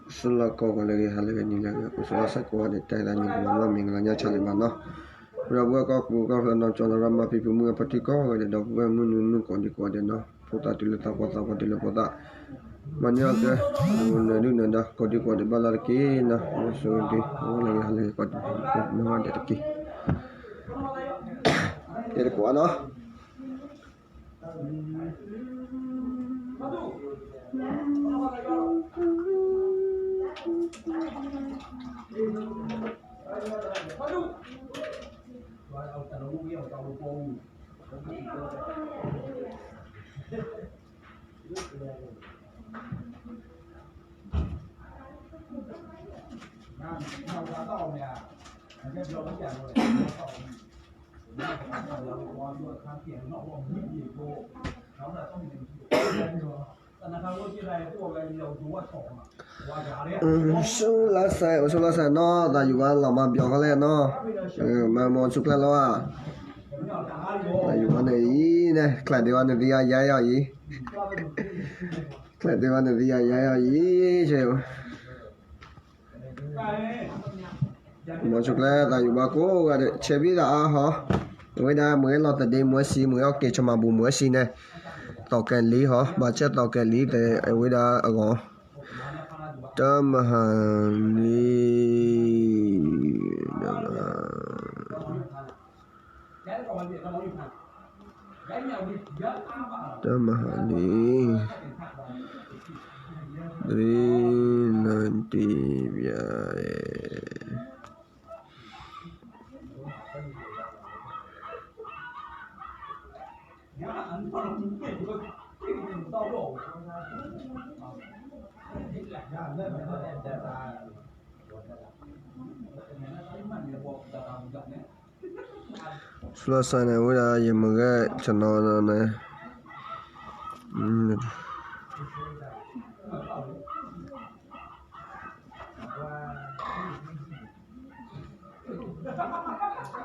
ဆူလီၢ်ကီၢ်ဂီၤလၢအဂ့ၤ ဟါလၢအဂ့ၤ နံၤလၢအဂ့ၤ အိၣ်ဆူၣ်လီၤစဲကိးဂၤဒဲး တၢ်အဲၣ်သးနံၤကမၤလီၤ မ့ၢ်ဂ့ၤလီၤ ညါဆါလံဘၣ်နီၤ. ပဒီပုၢ်ဝဲၢ်ကီၢ်ပူၤကီၢ်ချၢနီၢ်ကၠီနီၤ ရၤမၤဖံဖုမုၢ်ဂၤ ပှၤထံကီၢ်ဂၤဒဲး ဒီပုၢ်ဝဲၢ်မုၢ်နုာ်မုၢ်ကီးဒံးကိးဂၤဒဲးနီၤ ဖိသၣ်တုၤလၢသးပှၢ်သးပှၢ်တုၤလၢဖိသၣ် မၤန့ၢ်အီၤကဲ နဒုၣ်နဒါ ကိးဒံးကိးဒဲးဘၣ်လၢတက့ၢ်နီၤ မ့ၢ်ဆိဒံး အဝဲလၢအဂ့ၤ ဟါလၢအဂ့ၤ ကိးဒံးကိးဒဲးတက့ၢ် တဲတကိးနီၤ ဆူလါစဲ အိၣ်ဆူလါစဲနီၤ သးယုၢ်ဘါလီၤမၤဘျီၣ်ခီလဲၣ်နီၤ မၤမီၤဆူၣ်ကျဲလီၤဧါ သးယုၢ်ဘါန့ၣ်အံၤန့ၣ် ချဲးဒံးဘၣ်န့ၣ်သံယါယါအီၤအံၤ ချဲးဒံးဘၣ်န့ၣ်သံယါယါအီၤအံၤ ဆဲး မီၤဆူၣ်ကျဲ သးယုၢ်ဘါကိးဂၤဒဲး ဆဲးဘံၣ်သးအါဟီ, အဝဲဒၣ်မ့ၢ်လီၤသဒ့မွဲစံ မ့ၢ်အီၣ်က့ၤ ဆၢမၤဘူၣ်မွဲစံန့ၣ်, သီၣ်ကဲၤလံဟီ, ဘၣ်ဆၣ်သီၣ်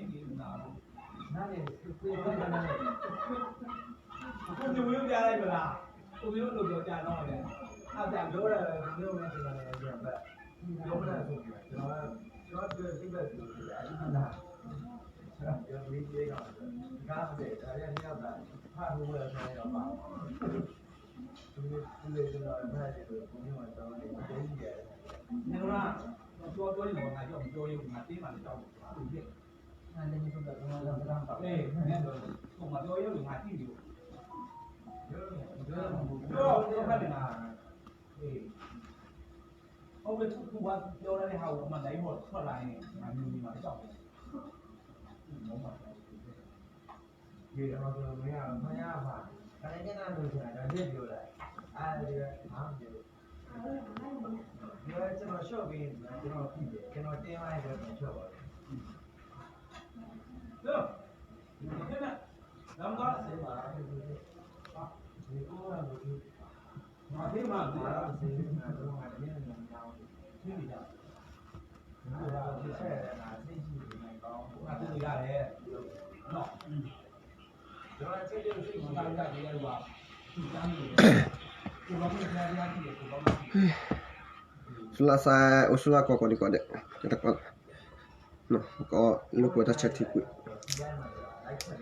ကဲၤလံ အဝဲဒၣ်အဂီၢ်, တၢ်မၤဟးလံ, တၢ်မၤဟးလံ, တရံးနတံဘျါ ဆူလီၤစဲန့ၣ် အဝဲဒၣ်ယမ့ၢ်ဂဲၤတနီၤနီၤန့ၣ်, ဆူလီၤစဲ အိၣ်ဆူလီၤကီၢ်ကိးဒံကိးဒဲး, ကီၢ်လိာ်ကွဲတၢ်ဆၢထံကွံာ် ဆူလီ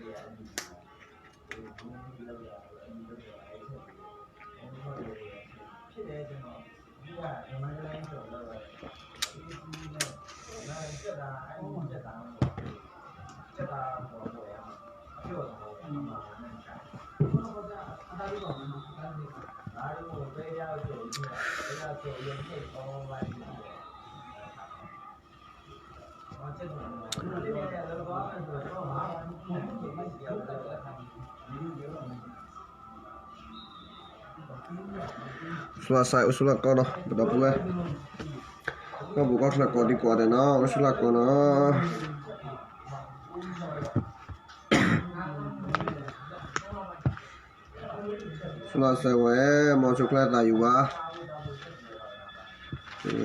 ၤစဲ အိၣ်ဆူလီၤကီၢ်နီၤ ပဒီပုၢ်ဝဲၢ်, ကီၢ်ပူၤကီၢ်ချၢကိးဒံကိးဒဲးနီၤ အိၣ်ဆူလီၤကီၢ်နီၤ ဆူလီၤစဲဝဲ မီၤစိကျဲသးယုၢ်ဘါ ယိ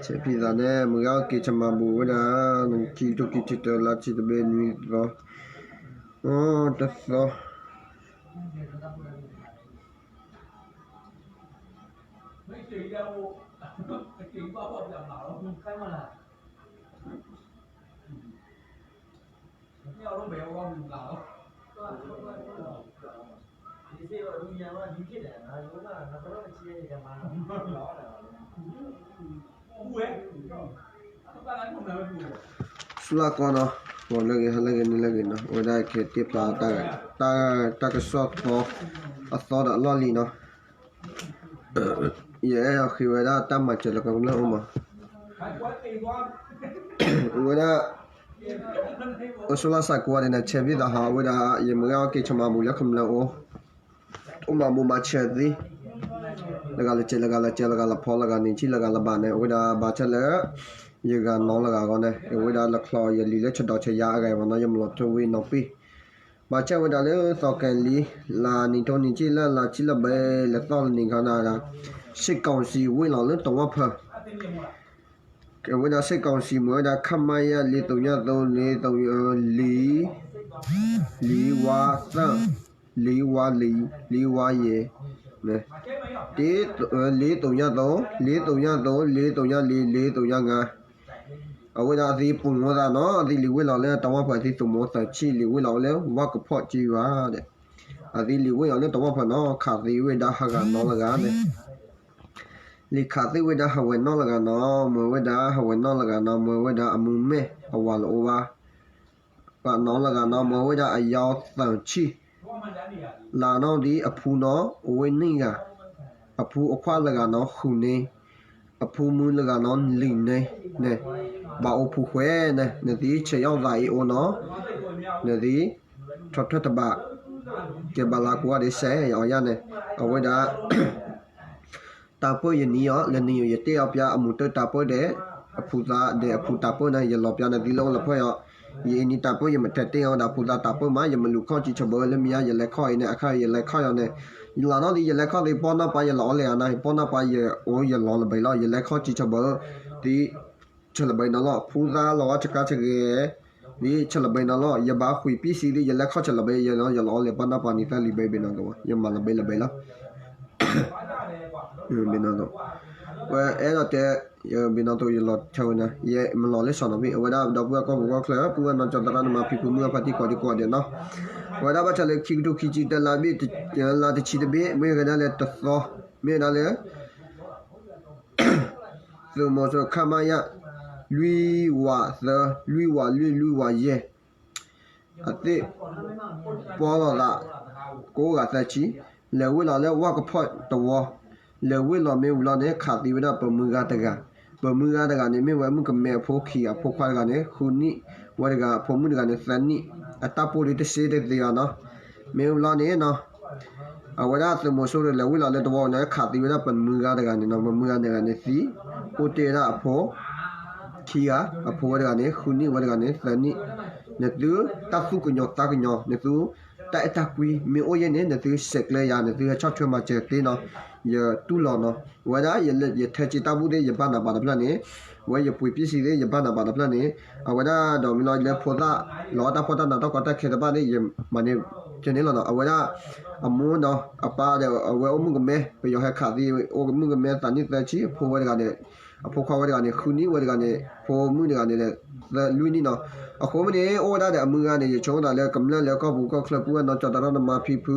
ဆဲးဖံသးန့ၣ် မုၢ်ဂၤအီၣ်က့ၤဆၢမၤဘူၣ်ဝဲဒၣ် ခံကထိခံဆံတၢ လါဆံတဘ့ၣ်နွံသီ, တသီ ဆူလၢကီၢ်နီၤ, ဂီၤလၢဂ့ၤ ဟါလၢဂ့ၤ နံၤလၢဂ့ၤနီၤ, အဝဲဒၣ်ကဟဲတ့ၢ်ဖျါ တၢ်ကစီၣ်သီ အသီဒီးအလီၢ်လံၤနီၤ, ယအဲၣ်ဒိးဃ့ဝဲဒၣ်တၢ်မၤစၢၤလၢကမျၢၢ်အိၣ်မး, အဝဲဒၣ် အိၣ်ဆိးလၢစးကိးဂၤဒဲးန့ၣ် ဆဲးဖံသးဟးဝဲဒၣ် ယမုၢ်ဂၤအီၣ်က့ၤဆၢမၤဘူၣ်လၢကမျၢၢ်အိၣ် အိၣ်မၤဘူၣ်မၤဆဲးသ့, လၢဂၤလၢကဲး လၢဂၤလၢကဲး လၢဂၤလၢဖီ လၢဂၤန့ၣ်ထံၣ် လၢဂၤလၢဘၣ်န့ၣ် အဝဲဒၣ်ဘၣ်ဆၣ်လၢ ယဂၤနီလၢဂၤအဂီၢ်န့ၣ် အဝဲဒၣ်လၢချီယလံၤလၢဆဒိးဆဲးယါအဂၤဘၣ်နီၤ ယမၤလီၤထၢဝံၤနီၤပ့ၢ်, ဘၣ်ဆၣ်ဝဲဒၣ်လၢသီကဲၤလံ လါနံၤထိနံၤက့ၢ်လၢလါဆံလၢဘဲလၢသီလၢနံၤခီန့ၣ် စစ်ကောင်စီ ဝ့ၢ်လီၤလၢတဝီဖၢ အဝဲဒၣ် စစ်ကောင်စီ မ့ၢ်ဝဲဒၣ် ခမရ လေးသုညသုံး လေးသုည လေး လေးဝါသၢ လေးဝါလေး လေးဝါယဲၢ် လေးသုညသုံး လေးသုညသုံး လေးသုညလေး လေးသုညငါး အဝဲဒၣ်အသ့ပူၤမသးနီၤ အသ့လံာ်ဝ့ၢ်လီၤလၢတဝီဖၢ အသ့သုးမီၤသၢဆံ လံာ်ဝ့ၢ်လီၤဝဲလၢဝၣ်ကဖီၣ်က့ယွၤဒီး အသ့လံာ်ဝ့ၢ်လီၤလၢတဝီဖၢနီၤ ခးသ့ဝဲဒၣ်ဟးဂၤနီလၢဂၤန့ၣ် လံာ်ခးသ့ဝဲဒၣ်ဟးဝဲနီၢ်လၢဂၤနီၤ မ့ၢ်ဝဲဒၣ်ဟးဝဲနီၢ်လၢဂၤနီၤ မ့ၢ်ဝဲဒၣ်အမုၢ်မဲၢ်အဝၤလၢအိၣ်ဘၣ် ပှၤနီၢ်လၢဂၤနီၤ မ့ၢ်ဝဲဒၣ်အယီၤသၢဆံ လၢနီၣ်ဒံးအဖူနီၤ အိၣ်ဝဲနံၣ်ဂၤ အဖူအခွါလၢဂၤနီၤ ဃုာ်န့ၣ် အဖူမုၢ်လၢဂၤနီၤ လံာ်န့ၣ် န့ၣ် ဘၣ်အိၣ်ဖူဃဲန့ၣ် နသ့ဆဲးယီၣ်သးအံၤအိၣ်နီၤ နသ့ ထီၣ်ထွဲတဘၣ် ကဲဘၣ်လၢကိးဂၤဒဲးစဲးယအီၤယၤန့ၣ် အဝဲဒၣ် တၢ်ပၢၢ်ယနံၤအီၤ လၢနံၤယတဲအီၤပျါအမူးတၢ်တၢ်ပၢၢ်ဒီး အဖူသးဒီးအဖူတၢ်ပၢၢ်န့ၣ် ယလီၤပျါန့ၣ်သ့လၢအိၣ်လၢဖၢယီၤ ယအံၤနံၤတၢ်ပၢၢ်ယမ့ၢ်ထဲတဲအီၤဒၣ်ဖူသးတၢ်ပၢၢ်မး ယမ့ၢ်လူၤခီၣ်စံးဆၢဘၢလၢမ့ၢ်ဧါ ယလဲၤခီၣ်အံၤန့ၣ် အခါယလဲၤခီၣ်ယီၤန့ၣ် ယလီၤနီၣ်ဒံး ယလဲၤခီၣ်သ့ ပီၢ်နီၢ်ပၤယလီၤအီၤလဲၣ်ဧါန့ၣ် ပီၢ်နီၢ်ပၤယအိၣ်ယလီၤလၢၤဘၣ်လီၤ ယလဲၤခီၣ်စံးဆၢဘၢ သ့ ဆၢလၢၤဘၣ်နီၤလီၤ ဖူသးလီၤဂာ်ဆကါဆဂဲၤ သ့ဆၢလၢၤဘၣ်နီၤလီၤ ယဘၣ်ဃုာ်ပံၣ်စံးသ့ ယလဲၤခီၣ်ဆၢလၢၤဘၣ် ယလီၤအီၤလဲၣ် ပီၢ်နီၢ်ပၤန့ၣ်သၢလံာ်ဘၣ်ဘၣ်နီၤ ယမၤလၢၤဘၣ်လၢၤဘၣ်လီၤ ဘၣ်နီၤ ဝဲအဲၣ်ဒိးတဲ ဘၣ်နီၤသိးယလီၤထဲဝဲန့ၣ် ယမၤလီၤလၢစီၤနီၤဘ့ၣ် အဝဲဒၣ်ဒီပုၢ်ဝဲၢ်ကီၢ်ပူၤကီၢ်ချၢ ပုၢ်ဝဲၢ်နီၢ်ကၠီၤသရၣ်သမါဖံဖုမုၢ်အဖါတံၢ်ကီးဒံးကိးဂၤဒဲးနီၤ အဝဲဒၣ်ဘၣ်ဆၣ်လၢခံကထိခံဆံတၢ လါဘ့ၣ် လါတဆံတဘ့ၣ် မ့ၢ်ဝဲဒၣ်လၢတသီ မ့ၢ်ဝဲဒၣ်လၢ သုးမီၤစိရိၤ ခမရ လွံၢ်ဝးသၢ လွံၢ်ဝးလွံၢ် လွံၢ်ဝးယဲၢ် အသ့ၣ် ပီၢ်လီၤသး ကိးဂၤသၢဆံ လဲၤဝ့ၢ်လီၤလၢဝၣ်ကဖီၣ်တဝီ လဲၤဝ့ၢ်လီၤမ့ၢ်ဝံၤလီၤန့ၣ် ခးသံဝဲဒၣ်ပမုၢ်ဂၤတဂၤ ပမုၢ်ဂၤတဂၤန့ၣ် မ့ၢ်ဝဲမုၣ်ကမဲအဖိခံဂၤ အဖိခွါတဂၤန့ၣ် ဃုနံၣ် ဝဲတဂၤ အဖိမုၣ်တဂၤန့ၣ် သၢနံၣ် အတၢ်ပိၢ်ဒုးတစ့တသ့ဘၣ်နီၤ မ့ၢ်ဝံၤလီၤန့ၣ်နီၤ အဝဲဒၣ်သုးမီၤစိရိၤလဲၤဝံၤလီၤလၢတဝီန့ၣ် ခးသံဝဲဒၣ်ပမုၢ်ဂၤတဂၤန့ၣ်နီၤ ပမုၢ်ဂၤတဂၤန့ၣ်သံ အိၣ်တ့ၢ်ဝဲဒၣ်အဖိ ခံဂၤ အဖိဝဲတဂၤန့ၣ် ဃုနံၣ်ဝဲတဂၤန့ၣ် သၢနံၣ် နသုတၢ်သူၣ်ကညီၤသးကညီၤ နသု တၢ်အဲၣ်တၢ်ကွံမ့ၢ်အိၣ်ယဲၢ်န့ၣ် နသုဆဲးကျၢယၤ နသုဟဲဆီၣ်ထွဲမၤစၢၤသ့နီၤ ယတူၢ်လိာ်နီၤ ဝဲဒၣ်ယထဲစ့တၢ်ဘူၣ်သ့ၣ် ယဘၣ်နးဘၣ်တဖျၢၣ်န့ၣ် ဝဲယပှ့ၤပံၣ်စံးသ့ၣ် ယဘၣ်နးဘၣ်တဖျၢၣ်န့ၣ် အဝဲဒၣ်ဒီးမ့ၢ်လီၤလၢဖိသၣ် လီၤတၢ်ဖှီၣ်တၢ်နးတၢ်ကီတၢ်ခဲတဖၣ်န့ၣ် ယမၤန့ၢ်ကန့ၣ်လီၤနီၤ အဝဲဒၣ် အမိၢ်ဒီးအပၢ်ဒီး အဝဲအိၣ်မုၣ်ကမဲ ပယီၤဟဲခးသံ အိၣ်မုၣ်ကမဲသးနံၣ်သၢဆံ အဖိဝဲတဂၤန့ၣ် အဖိခွါဝဲတဂၤန့ၣ် ဃုနံၣ်ဝဲတဂၤန့ၣ် ဖိမုၣ်တဂၤန့ၣ် သၢလွံၢ်နံၣ်နီၤ အဃိမ့ၢ်န့ၣ် အိၣ်ဝဲဒၣ်ဒီးအမုၢ်ဂၤန့ၣ် ယဆိကမိၣ်သးလၢကမျၢၢ်လၢကီၢ်ပူၤကီၢ်ချၢ ပုၢ်ဝဲၢ်နီၢ်ကၠီၤတရၣ်သမါဖံဖု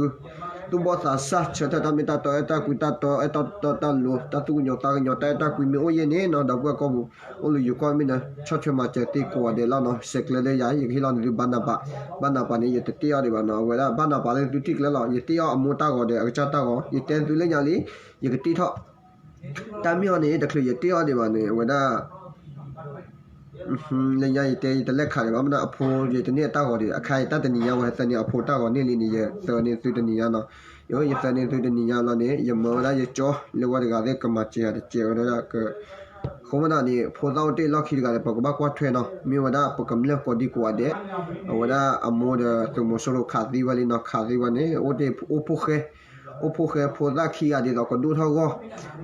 သူၣ်ဘီၣ်သးစၢ် ဆၢထၢၣ်တၢ်မ့ၢ်တၢ်တီ အဲၣ်တၢ်ကွံတၢ်တီ အဲၣ်တၢ်တီတၢ်လိၤ တၢ်သူၣ်ကညီၤသးကညီၤ တၢ်အဲၣ်တၢ်ကွံမ့ၢ်အိၣ်ယဲၢ်န့ၣ်နီၤ ဒီပုၢ်ဝဲၢ်ကီၢ်ပူၤ အိၣ်လၢယိၤကီၢ်မ့ၢ်န့ၣ် ဆီၣ်ထွဲမၤစၢၤသ့ကိးဂၤဒဲးလီၤနီၤ ဆဲးကျၢလၢယၤ ယကဟ့ၣ်လီၤနသုဘၣ်နးဘၣ် ဘၣ်နးဘၣ်န့ၣ် ယတတ့အီၤဒံးဘၣ်နီၤ အဝဲဒၣ်ဘၣ်နးဘၣ်လၢသုထံၣ်ကျဲလီၤ ယတ့အီၤအမိၢ်တၢ်ဂီၤဒီးအကစၢ်တၢ်ဂီၤ ယတဲသုလၢညါလံ ယကတ့ထီၣ် တၢ်မ့ၢ်အီၤန့ၣ် တချုးယတ့အီၤဒံးဘၣ်န့ၣ် အဝဲဒၣ် လၢညါယတဲယတလဲၤခးဒံးဘၣ် မ့ၢ်ဒၣ်အဖိယတန့ၢ်အတၢ်ဂီၤဒံး အခါအံၤတၢ်တနံၤညါဝဲဟဲသၢန့ၢ်အဖိတၢ်ဂီၤန့ၢ်လံန့ၣ် ယသၢန့ၢ်သုတနံၤညါနီၤ ယသၢန့ၢ်သုတနံၤညါလီၤန့ၣ် ယမၢဝဲဒၣ်ယကၠီ လၢဝဲတဂၤသ့ၣ်ကမၤစၢၤယၤတကဲးဝဲဒၣ် အဃိမ့ၢ်ဒၣ်န့ၣ် ဖိသၣ်အိၣ်တ့ၢ်လီၢ်ခံတဂၤန့ၣ် ပကဘၣ်ကွၢ်ထွဲနီၤ မ့ၢ်ဝဲဒၣ်ပကမျၢၢ်ကိးဒံကိးဂၤဒဲး အဝဲဒၣ်အမိၢ်ဒီးသုးမီၤစိရိၤခးသံဝဲလံနီၤ ခးသံဝဲန့ၣ် အိၣ်တ့ၢ်အိၣ်ဖိၣ်ဃဲ အိၣ်ဖှိၣ်ဃဲဖိသၣ်ခံဂၤဒ်သိးကဒိၣ်ထီၣ်အဂီၢ်,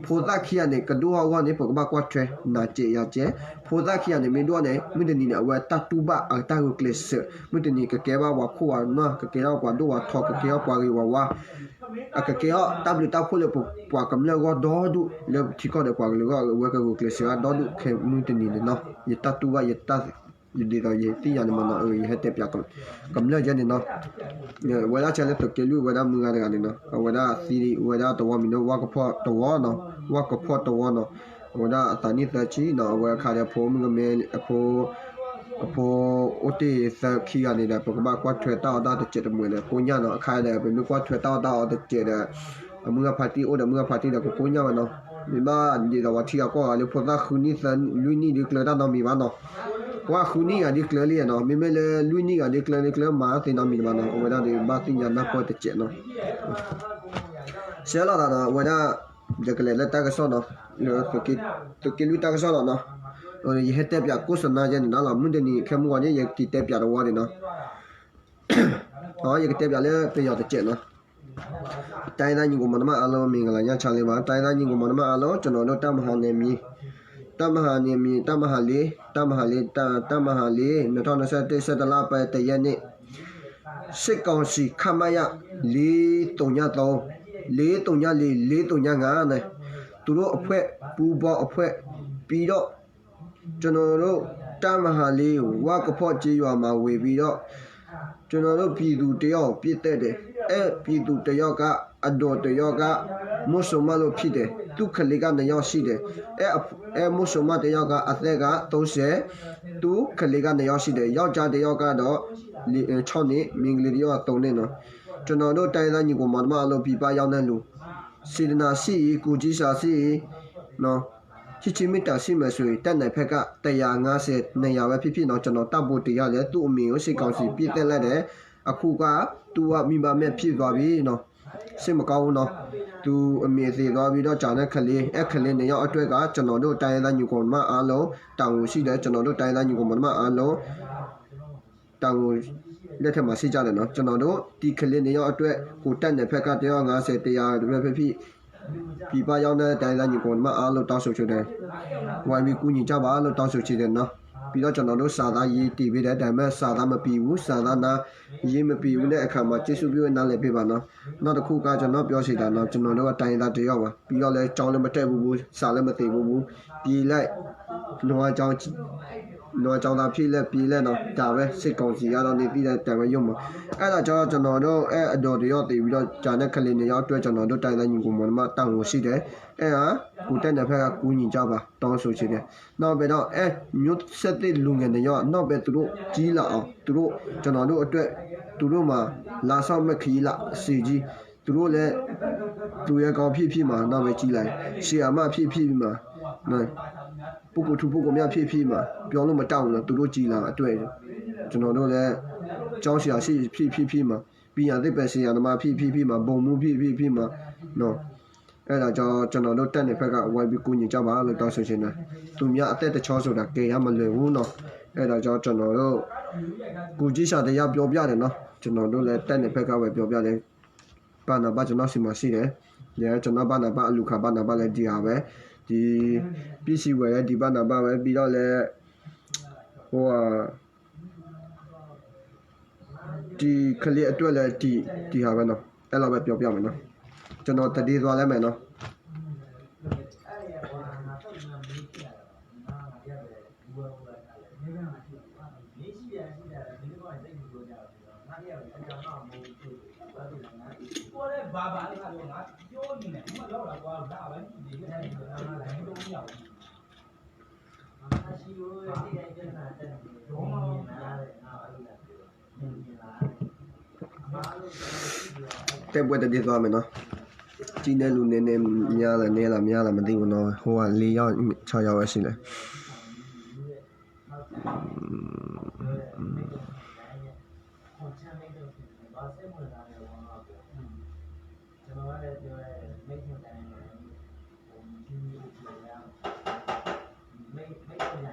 ဖိသၣ်ခံဂၤန့ၣ် ကဒိၣ်ထီၣ်အဂီၢ်န့ၣ် ပကဘၣ်ကွၢ်ထွဲ နၤစဲးယၤစဲး, ဖိသၣ်ခံဂၤန့ၣ် မ့ၢ်ဒိၣ်န့ၣ် မုၢ်တနံၤန့ၣ် အဝဲတၢ်တူၢ်ဘၣ်အတၢ်ဂုာ်ကျဲးစၢး, မုၢ်တနံၤကကဲဘၣ်ပှၤခိၣ်ပှၤနၢ်, ကကဲထီၣ်ပှၤဒိၣ်ပှၤထီ, ကကဲထီၣ်ပှၤဂ့ၤပှၤဝါ, အကကဲထီၣ်တၢ်ဘျုးတၢ်ဖှိၣ်လၢပှၤကမျၢၢ်အဂီၢ်ဒီဒူၣ် လၢထံကီၢ်ဒီးပှၤကလုာ်အဂီၢ် အဝဲကဂုာ်ကျဲးစၢးဒီဒူၣ်ခဲမုၢ်တနံၤန့ၣ်နီၤ. ယတၢ်တူၢ်ဘၣ်ယတၢ် ဒ်သိးယသ့ၣ်ညါန့ၣ်မ့ၢ်နီၤ, ယဟဲတဲပၠး ကမျၢၢ်ယဲန့ၣ်နီၤ. ဝဲဒၣ်ဆဲးလၢသုးက့လွံၢ် ဝဲဒၣ်မုၢ်ဂၤတဂၤန့ၣ်နီၤ, အဝဲဒၣ်သံ ဝဲဒၣ်သဝီမံၤန့ၣ် ဝၣ်ကဖီၣ်တဝီနီၤ, ဝၣ်ကဖီၣ်တဝီနီၤ, အဝဲဒၣ်အသးနံၣ်သၢဆံနီၤ, အဝဲအခါဒီးအဖိမုၣ်ကမဲ အဖိ အဖိအိၣ်တ့ၢ်သၢခံဂၤန့ၣ်ဒီး ပကဘၣ်ကွၢ်ထွဲတၢ်အီၣ်တၢ်တစဲးတမှဲၤဒီး ကိညၢ်နီၤ, အခါဒီး ပမ့ၢ်ကွၢ်ထွဲတၢ်အီၣ်တၢ်အီတစဲးဒီး အမုၢ်ဂၤဖါတံၢ်အိၣ်ဒီးမုၢ်ဂၤဖါတံၢ်ဒီးကကိညၢ်ဝဲနီၤ. မ့ၢ်ဘၣ်ဒ်သိးပှၤထံဂၤကီၢ်ဂၤလၢဖိသၣ်ဃုနံၣ်သၢလွံၢ်နံၣ်ဒုးကျၢၤတၢ်နီတမံၤဘၣ်နီၤ. ပှၤဃုနံၣ်ဂၤဒုးကျၢၤလံနီၤ, မ့မ့ၢ်လၢလွံၢ်နံၣ်ဂၤဒုးကျၢၤလံ ကျၢၤမၤသ့နီတမံၤဘၣ်နီၤ, အဝဲဒၣ်ဒီးဘၣ်သ့ၣ်ညါနၢ်ပၢၢ်တစဲးနီၤ. ဆဲးလီၤသးနီၤ, အဝဲဒၣ် ယကလဲၤလၢတၢ်ကစီၣ်နီၤ, သုးက့လွံၢ်တၢ်ကစီၣ်လီၤနီၤ. ယဟဲတဲပၠးကိးစနါယဲန့ၣ်နီၤလီၤ, မုၢ်တနံၤခဲမုၢ်ဂီၤန့ၣ် ယကတဲပၠးတဝီန့ၣ်နီၤ. ယကတဲပၠးလၢပယီၤတစဲးနီၤ. တိုင်းရင်းသားညီအစ်ကိုမောင်နှမအားလုံး မင်္ဂလာညချမ်းလေးပါ. တိုင်းရင်းသားညီအစ်ကိုမောင်နှမအားလုံး ကျွန်တော်တို့တပ်မဟာနယ်မြေ တပ်မဟာနယ်မြေ တပ်မဟာလေး တပ်မဟာလေး တပ်မဟာလေး နှစ်ထောင်နှစ်ဆယ့်တစ် ဆယ့်တစ်လပိုင်း တစ်ရက်နေ့ စစ်ကောင်စီ ခမရ လေးသုည သုံး လေးသုည လေး လေးသုည ငါး နဲ့ သူတို့အဖွဲ့ ပူးပေါင်းအဖွဲ့ ပြီးတော့ ကျွန်တော်တို့ တပ်မဟာလေး ဝါကဖော့ကျေးရွာမှာ ဝင်ပြီးတော့ ကျွန်တော်တို့ ပြည်သူတစ်ယောက် ပစ်သတ်တယ်။ အဲ ပြည်သူတစ်ယောက်က အဒေါ်တစ်ယောက်က မုဆိုးမလို့ ဖြစ်တယ်။ သူ့ကလေးက နှစ်ယောက်ရှိတယ်။ အဲ အဲ မုဆိုးမတစ်ယောက်က အသက်က သုံးဆယ်၊ သူ့ကလေးက နှစ်ယောက်ရှိတယ်။ ယောက်ျားတစ်ယောက်ကတော့ ခြောက်နှစ်၊ မိန်းကလေးတစ်ယောက်က သုံးနှစ်နော်။ ကျွန်တော်တို့ တိုင်းရင်းသားညီအစ်ကိုမောင်နှမအားလုံး ပြည်ပရောက်နေလို့ စေတနာရှိရင်၊ ကိုယ်ချင်းစာရှိရင်နော် ချစ်ချင်းမေတ္တာရှိမယ်ဆိုရင် တပ်နယ်ဖက်က တစ်ရာငါးဆယ်၊ နှစ်ရာပဲဖြစ်ဖြစ်နော် ကျွန်တော်တပ်ဗိုလ်တစ်ယောက်လည်း သူ့အမေကို စစ်ကောင်စီ ပစ်သတ်လိုက်တယ်။ အခုက သူက မိဘမဲ့ဖြစ်သွားပြီနော်။ စိတ်မကောင်းဘူးနော်။ သူအမေသေသွားပြီးတော့ ကျန်တဲ့ကလေး၊ အဲကလေးနှစ်ယောက်အတွက်က ကျွန်တော်တို့ တိုင်းရင်းသားညီအစ်ကိုမောင်နှမအားလုံး တာဝန်ရှိတယ်။ ကျွန်တော်တို့ တိုင်းရင်းသားညီအစ်ကိုမောင်နှမအားလုံး တာဝန်လက်ထဲမှာရှိကြတယ်နော်။ ကျွန်တော်တို့ ဒီကလေးနှစ်ယောက်အတွက်ကို တပ်နယ်ဖက်က တစ်ရာငါးဆယ်၊ တစ်ရာပဲဖြစ်ဖြစ် ပြည်ပရောက်နေတဲ့ တိုင်းရင်းသားညီအစ်ကိုမောင်နှမအားလုံး တောင်းဆိုချင်တယ်။ ဝိုင်းပြီးကူညီကြပါလို့ တောင်းဆိုချင်တယ်နော်။ ပြီးတော့ ကျွန်တော်တို့ စာသားရေးတင်ပေးတယ်။ ဒါပေမဲ့ စာသားမပြီးဘူး။ စာသားနား ရေးမပြီးဘူးတဲ့အခါမှာ ကျေးဇူးပြုနားလည်ပေးပါနော်။ နောက်တစ်ခုက ကျွန်တော်ပြောချင်တာနော်။ ကျွန်တော်တို့က တိုင်းရင်းသားတစ်ယောက်ပါ။ ပြီးတော့လည်း ကျောင်းလည်းမတက်ဘူးဘူး၊ စာလည်းမသင်ဘူးဘူး။ ပြေးလိုက်၊ နွားကျောင်း နွားကျောင်းသားဖြစ်လိုက် ပြေးလိုက်နော်။ ဒါပဲ စစ်ကောင်စီကတော့ နေသိတဲ့တိုင်ပဲ ယုံမှာ။ အဲ့ဒါကြောင့် ကျွန်တော်တို့ အဲအဒေါ်တစ်ယောက်သေပြီးတော့ ကျန်တဲ့ကလေးနှစ်ယောက်အတွက် ကျွန်တော်တို့ တိုင်းရင်းသားညီအစ်ကိုမောင်နှမ တာဝန်ရှိတယ်။ အဲဒါ ကိုယ်တပ်နယ်ဖက်က ကူညီကြပါ တောင်းဆိုချင်တယ်။ နောက်ပြီးတော့ အဲမျိုးဆက်သစ်လူငယ်နှစ်ယောက် နောက်ပဲသူတို့ကြီးလာအောင် သူတို့ ကျွန်တော်တို့အတွက် သူတို့မှာ လမ်းလျှောက်မဲ့ခရီးလမ်းအဆင်ကြီး သူတို့လည်း သူရဲကောင်းဖြစ်ဖြစ်မှာ နောက်ပဲကြီးလာရင် ဆရာမဖြစ်ဖြစ်မှာ နော် ပုဂ္ဂိုလ်ထူးပုဂ္ဂိုလ်မြတ်ဖြစ်ဖြစ်မှာ ပြောလို့မတတ်ဘူးနော် သူတို့ကြီးလာအတွက် ကျွန်တော်တို့လည်း ကျောင်းဆရာရှိဖြစ်ဖြစ်ဖြစ်မှာ ပညာသင်ပင်ဆရာသမားဖြစ်ဖြစ်ဖြစ်မှာ ဗိုလ်မှူးဖြစ်ဖြစ်ဖြစ်မှာ နော် အဲ့ဒါကြောင့် ကျွန်တော်တို့ တပ်နယ်ဖက်က ဝိုင်းပြီးကူညီကြပါလို့ တောင်းဆိုချင်တယ်။ သူများအသက်တစ်ချောင်းဆိုတာ ကယ်ရမလွယ်ဘူးနော်။ အဲ့ဒါကြောင့် ကျွန်တော်တို့ ကိုယ်ချင်းစာတရားပြောပြတယ်နော်။ ကျွန်တော်တို့လည်း တပ်နယ်ဖက်ကပဲ ပြောပြတယ်။ ဘဏ်နံပါတ် ကျွန်တော်ဆီမှာရှိတယ်။ ဒီ ကျွန်တော် ဘဏ်နံပါတ် အလူၤခး ဘဏ်နံပါတ်လည်း ဒီဟာပဲ။ ဒီ ပစ္စည်းဝယ်လည်း ဒီဘဏ်နံပါတ်ပဲ။ ပြီးတော့လည်း ဟိုဟာ ဒီကလေးအတွက်လည်း ဒီ ဒီဟာပဲနော်။ အဲ့လောက်ပဲ ပြောပြမယ်နော်။ ကျွန်တော် သတင်းသွားလိုက်မယ်နော်။ တိုက်ပွဲသတင်းသွားမယ်နော်။ ကျင်းတဲ့လူနည်းနည်းများလား နည်းလား များလား မသိဘူးနော်။ ဟိုက လေးယောက် ခြောက်ယောက်ပဲရှိတယ်။ ပြ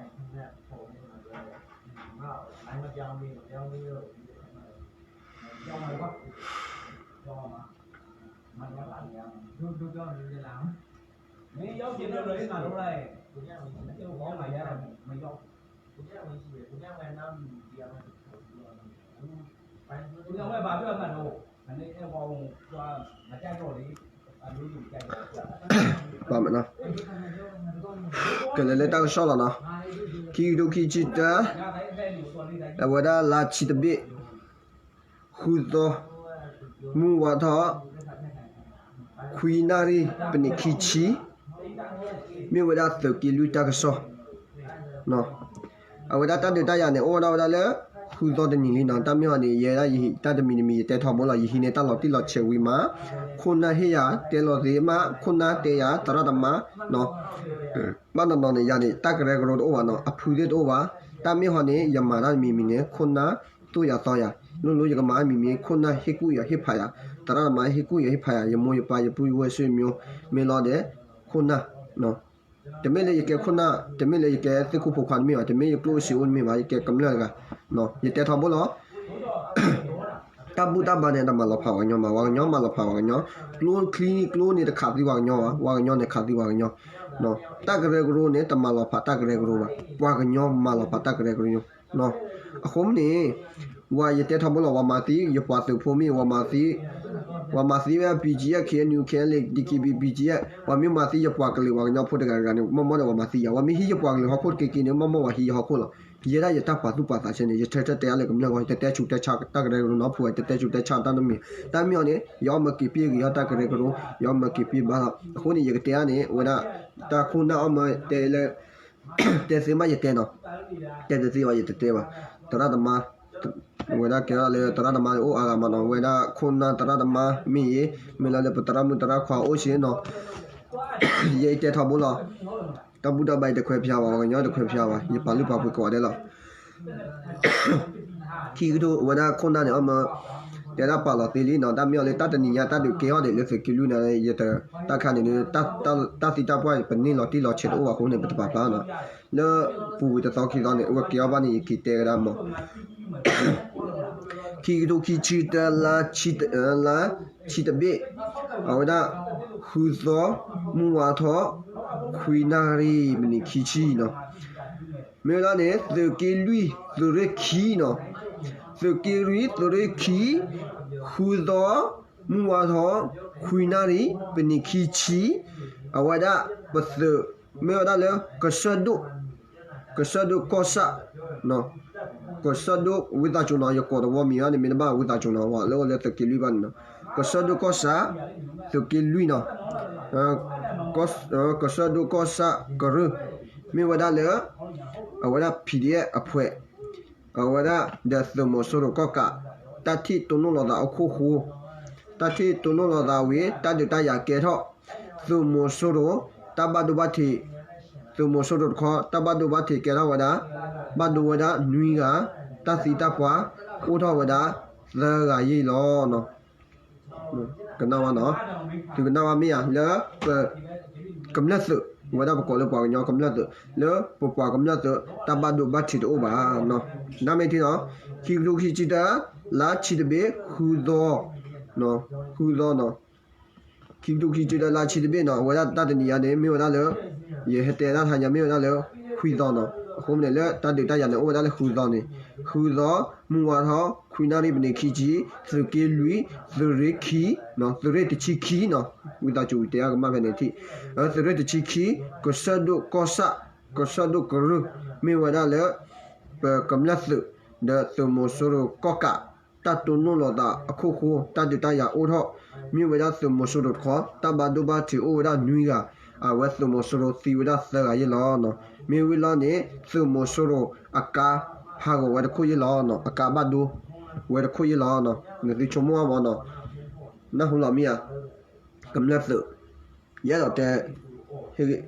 ောင်းလဲ ကလဲၤလၢတၢ်ကစီၣ်လီၤနီၤ. ခံကထိခံဆံတၢ အဝဲဒၣ်လါဆံတဘ့ၣ် ဃုသီ မုၢ်ဝါထီၣ် ခွံနၣ်ရံၣ် ပနံးခံဆံ မ့ၢ်ဝဲဒၣ်သုးက့လွံၢ်တၢ်ကစီၣ် အဝဲဒၣ်တၢ်ဒုးတၢ်ယၤန့ၣ် အိၣ်ဝဲဒၣ်ဝဲဒၣ်လၢ ဃုသီတနံၤလံနီၤ. တၢ်မ့ၢ်ဟီန့ၣ် ယဲဒၣ်ယဟံးတၢ်တမံၤတမံၤ ယတဲထီဘိလီၤ. ယဟံးန့ၢ်တၢ်လီၤတံၢ်လီၤဆဲးဝံၤမး ခိၣ်နၢ်ဟ့ၣ်ယၤတဲလီၤသ့မး ခိၣ်နၢ်တဲယၤသရၣ်သမါနီၤ. ဘၣ်နီၤနီၤန့ၣ် ယၤန့ၣ် တၢ်ကရၢကရိတအိၣ်ဘၣ်နီၤ, အဖုသ့ၣ်တအိၣ်ဘၣ်. တၢ်မ့ၢ်ဟီန့ၣ် ယမၤတၢ်တမံၤမံၤန့ၣ် ခိၣ်နၢ်သိၣ်ယၤသီယၤ, လိၤလိၤယကမၤတၢ်တမံၤမံၤ ခိၣ်နၢ်ဟ့ၣ်ကူၣ်ယၤဟ့ၣ်ဖးယၤ, သရၣ်သမါဟ့ၣ်ကူၣ်ယၤဟ့ၣ်ဖးယၤ, ယမိၢ်ယပၢ်ယပုၢ်ယဝဲၢ်ဆွေမျိုး မ့ၢ်လီၤဒီး ခိၣ်နၢ် တမ့ၢ်လၢယကဲခိၣ်နၢ်, တမ့ၢ်လၢယကဲသ့ၣ်ခိၣ်ဖိခွါတမ့ၢ်ဘၣ်, တမ့ၢ်ယကျိၣ်အိၣ်စ့အိၣ်တမ့ၢ်ဘၣ်, ယကဲကမျၢၢ်တဂၤ. ယတဲထီဘိလီၤ. တၢ်ဘူၣ်တၢ်ဘါန့ၣ် တမၤလီၤဖးပှၤကညီဘၣ်, ပှၤကညီမၤလီၤဖးပှၤကညီ, ကျိချံကျိန့ၣ်တခးသံပှၤကညီဘၣ်, ပှၤကညီန့ၣ်ခးသံပှၤကညီ. တၢ်ကရၢကရိန့ၣ် တမၤလီၤဖးတၢ်ကရၢကရိဘၣ်, ပှၤကညီမၤလီၤဖးတၢ်ကရၢကရိ. အဃိန့ၣ် ဝဲယတဲထီဘိလီၤ, ပှၤမၤသံ ယပှၤသုးဖိမ့ၢ် ပှၤမၤသံ ပှၤမၤသံဝဲ ပီၣ်ကၠံအ့ ခ့ၣ်အဲၣ်ယူၣ် ခ့ၣ်အဲၣ်လ့ၣ် ဒံၣ်ကံဘံၣ် ပီၣ်ကၠံအ့, ပှၤမ့ၢ်မၤသံယပှၤကလုာ်ပှၤကညီဖိတဂၤတဂၤန့ၣ် မ့ၢ်မ့ၢ်ဒီးပှၤမၤသံယၤ, ပှၤမ့ၢ်ဟံးယပှၤကလုာ်ဟီၣ်ခိၣ်တက့ၤက့ၤန့ၣ် မ့ၢ်မ့ၢ်ပှၤဟံးယဟီၣ်ခိၣ်လီၤ. ယဲဒၣ်ယတၢ်ပာ်သူၣ်ပာ်သးဆဲန့ၣ် ယထဲထဲတဲအါလၢကမျၢၢ်ဂီၢ်, ယတတဲဆူးတဲဆါတၢ်ကရၢကရိနီတဖုဘၣ်, ယတတဲဆူးတဲဆါတၢ်နီတမံၤ. တၢ်မ့ၢ်အီၤန့ၣ် ယအီၣ်မၢက့ၤပှ့ၤဂ့ၤထီၣ်တၢ်ကရၢကရိ, ယအီၣ်မၢက့ၤပှ့ၤဘၣ်လီၤ. အဃိန့ၣ် ယကတဲအါန့ၣ် ဝဲဒၣ် တၢ်ခိၣ်နၢ်အီၣ်မၢတဲလၢ တဲသ့မးယတဲနီၤ, တဲတသ့ဘၣ်ယတတဲဘၣ်. သရၣ်သမါ ဝဲဒၣ်ကဲထီၣ်လၢသရၣ်သမါအိၣ်အါဂၤမးနီၤ, ဝဲဒၣ်ခိၣ်နၢ်သရၣ်သမါမ့ၢ်ဂ့ၤ, မ့ၢ်လၢလၢပသရၣ်မုၣ်သရၣ်ခွါအိၣ်စ့ၢ်နီၤ, ယတဲထီဘိလီၤ. တၢ်ဘူၣ်တၢ်ဘါယတခွဲးဖျါဘၣ်, ပှၤကညီတခွဲးဖျါဘၣ်, ယပာ်လုၢ်ပာ်ပှ့ၤကိးဂၤဒဲးလီၤ. ခံကထိ အဝဲဒၣ်ခိၣ်နၢ်န့ၣ် အီၣ်မၢ တဲဒၣ်ပာ်လီၤသ့လံနီၤ, တၢ်မ့ၢ်အီၤလၢတၢ်တနံၤညါတၢ်ဒုးကဲထီၣ်ဒံးလၢသုးက့လွံၢ်န့ၣ် ယတ တၢ်ခါန့ၣ် တၢ်သံတၢ်ပှၢ်ပန့ၢ်လီၤတံၢ်လီၤဆဲးတအိၣ်ဘၣ်အဃိန့ၣ် ပတပာ်ဖျါနီၤ. လၢပူၤကွံာ်တသီခံသီန့ၣ် အဝဲကဲထီၣ်ဘၣ်န့ၣ် ယက့ၤတဲကဒါမး ခံကထိခံဆံတၢ လါဆံတဘ့ၣ် အဝဲဒၣ် ဃုသီ မုၢ်ဝါထီၣ် ခွံနၣ်ရံၣ် မံးနံးခံဆံနီၤ. မ့ၢ်ဝဲဒၣ်န့ၣ် သုးက့လွံၢ် သုးရ့ၣ်ခံနီၤ, သုးက့လွံၢ် သုးရ့ၣ်ခံ ဃုသီ မုၢ်ဝါထီၣ် ခွံနၣ်ရံၣ် မံးနံးခံဆံ, အဝဲဒၣ်ပသုး မ့ၢ်ဝဲဒၣ်လၢ ကစၢၢ်ဒိၣ် ကစၢၢ်ဒိၣ်ကီၢ်ဆၣ် ကစၢၢ်ဒိၣ်ဝံသးစူၤနီၤ, ယကိးတဝီမံၤဘၣ်န့ၣ် မ့ၢ်တဘၣ်ဝံသးစူၤနီၤ, ပှၤလၢအိၣ်လၢသုးက့လွံၢ်ဘၣ်န့ၣ်နီၤ, ကစၢၢ်ဒိၣ်ကီၢ်ဆၣ် သုးက့လွံၢ်နီၤ, ကစၢၢ်ဒိၣ်ကီၢ်ဆၣ်ကရၢ, မ့ၢ်ဝဲဒၣ်လၢ အဝဲဒၣ် PDF အဖှဲး အဝဲဒၣ်ဒီးသုးမီၤစိရိၤကီၢ်ကး တၢ်ထံၣ်တိၢ်နီၣ်လီၤသးအခိၣ်ဃိ, တၢ်ထံၣ်တိၢ်နီၣ်လီၤသးဝံၤ တၢ်ဒုးတၢ်ယၤကဲထီၣ်, သုးမီၤစိရိၤ တၢ်ဘၣ်ဒိဘၣ်ထံး, သုးမီၤစိရိၤတခီ တၢ်ဘၣ်ဒိဘၣ်ထံးကဲထီၣ်ဝဲဒၣ် ဘၣ်ဒိဝဲဒၣ်နွံဂၤ, တၢ်သံတၢ်ပှၢ် အိၣ်ထီၣ်ဝဲဒၣ် သၢဂၤယ့ၣ်လီၤ. ကနၣ်ဝဲနီၤ, သုကနၣ်ဝဲမ့ၢ်ဧါ, လၢပကမျၢၢ်သုး, ဝဲဒၣ်ပကိးလၢပှၤကညီကမျၢၢ်သုး, လၢပပှၤကမျၢၢ်သုး တၢ်ဘၣ်ဒိဘၣ်ထံးတအိၣ်ဘၣ်နီၤ. နမ့ၢ်ထံၣ်နီၤ, ခံကထိခံဆံတၢ လါဆံတဘ့ၣ် ဃုသီ, ဃုသီနီၤ, ခံကထိခံဆံတၢ လါဆံတဘ့ၣ်နီၤ, အဝဲဒၣ်တၢ်တနံၤညါန့ၣ် မ့ၢ်ဝဲဒၣ်လၢ ယဟဲတဲဒၣ်တဟါညါ မ့ၢ်ဝဲဒၣ်လၢ ဃုသီနီၤ. အဃိန့ၣ် လၢတၢ်ဒုးတၢ်ယၤန့ၣ် အိၣ်ဝဲဒၣ်လၢဃုသီန့ၣ်, ဃုသီ မုၢ်ဝါထီၣ် ခွံနၣ်ရံၣ် မံးနံးခံဆံ, သုးက့လွံၢ် သုးရ့ၣ်ခံ, သုးရ့ၣ်တဆံခံနီၤ, ဝံသးစူၤတဲအါကမၣ်ဖဲန့ၣ်ထံၣ်, သုးရ့ၣ်တဆံခံ, ကစၢၢ်ဒိၣ်ကီၢ်ဆၣ်, ကစၢၢ်ဒိၣ်ကရၢ, မ့ၢ်ဝဲဒၣ်လၢ ပကမျၢၢ်သုး ဒီးသုးမီၤစိရိၤကီၢ်ကး တၢ်တိၢ်နီၣ်လီၤသးအခိၣ်ဃိ တၢ်ဒုးတၢ်ယၤအိၣ်ထီၣ်, မ့ၢ်ဝဲဒၣ်သုးမီၤစိရိၤတခီ တၢ်ဘၣ်ဒိဘၣ်ထံးအိၣ်ဝဲဒၣ်နွံဂၤ, အဝဲသုးမီၤစိရိၤသံဝဲဒၣ်သၢဂၤယ့ၣ်လီၤ. မ့ၢ်ဝံၤလီၤန့ၣ် သုးမီၤစိရိၤအကါဖးဂီၤဝဲတခိၣ်ယ့ၣ်လီၤ, အကါဘၣ်ဒိဝဲတခိၣ်ယ့ၣ်လီၤ. နသုဆိကမိၣ်အါမးနီၤ, နၢ်ဟူလီၤမ့ၢ်ဧါ, ကမျၢၢ်သုး ယအဲၣ်ဒိးတဲ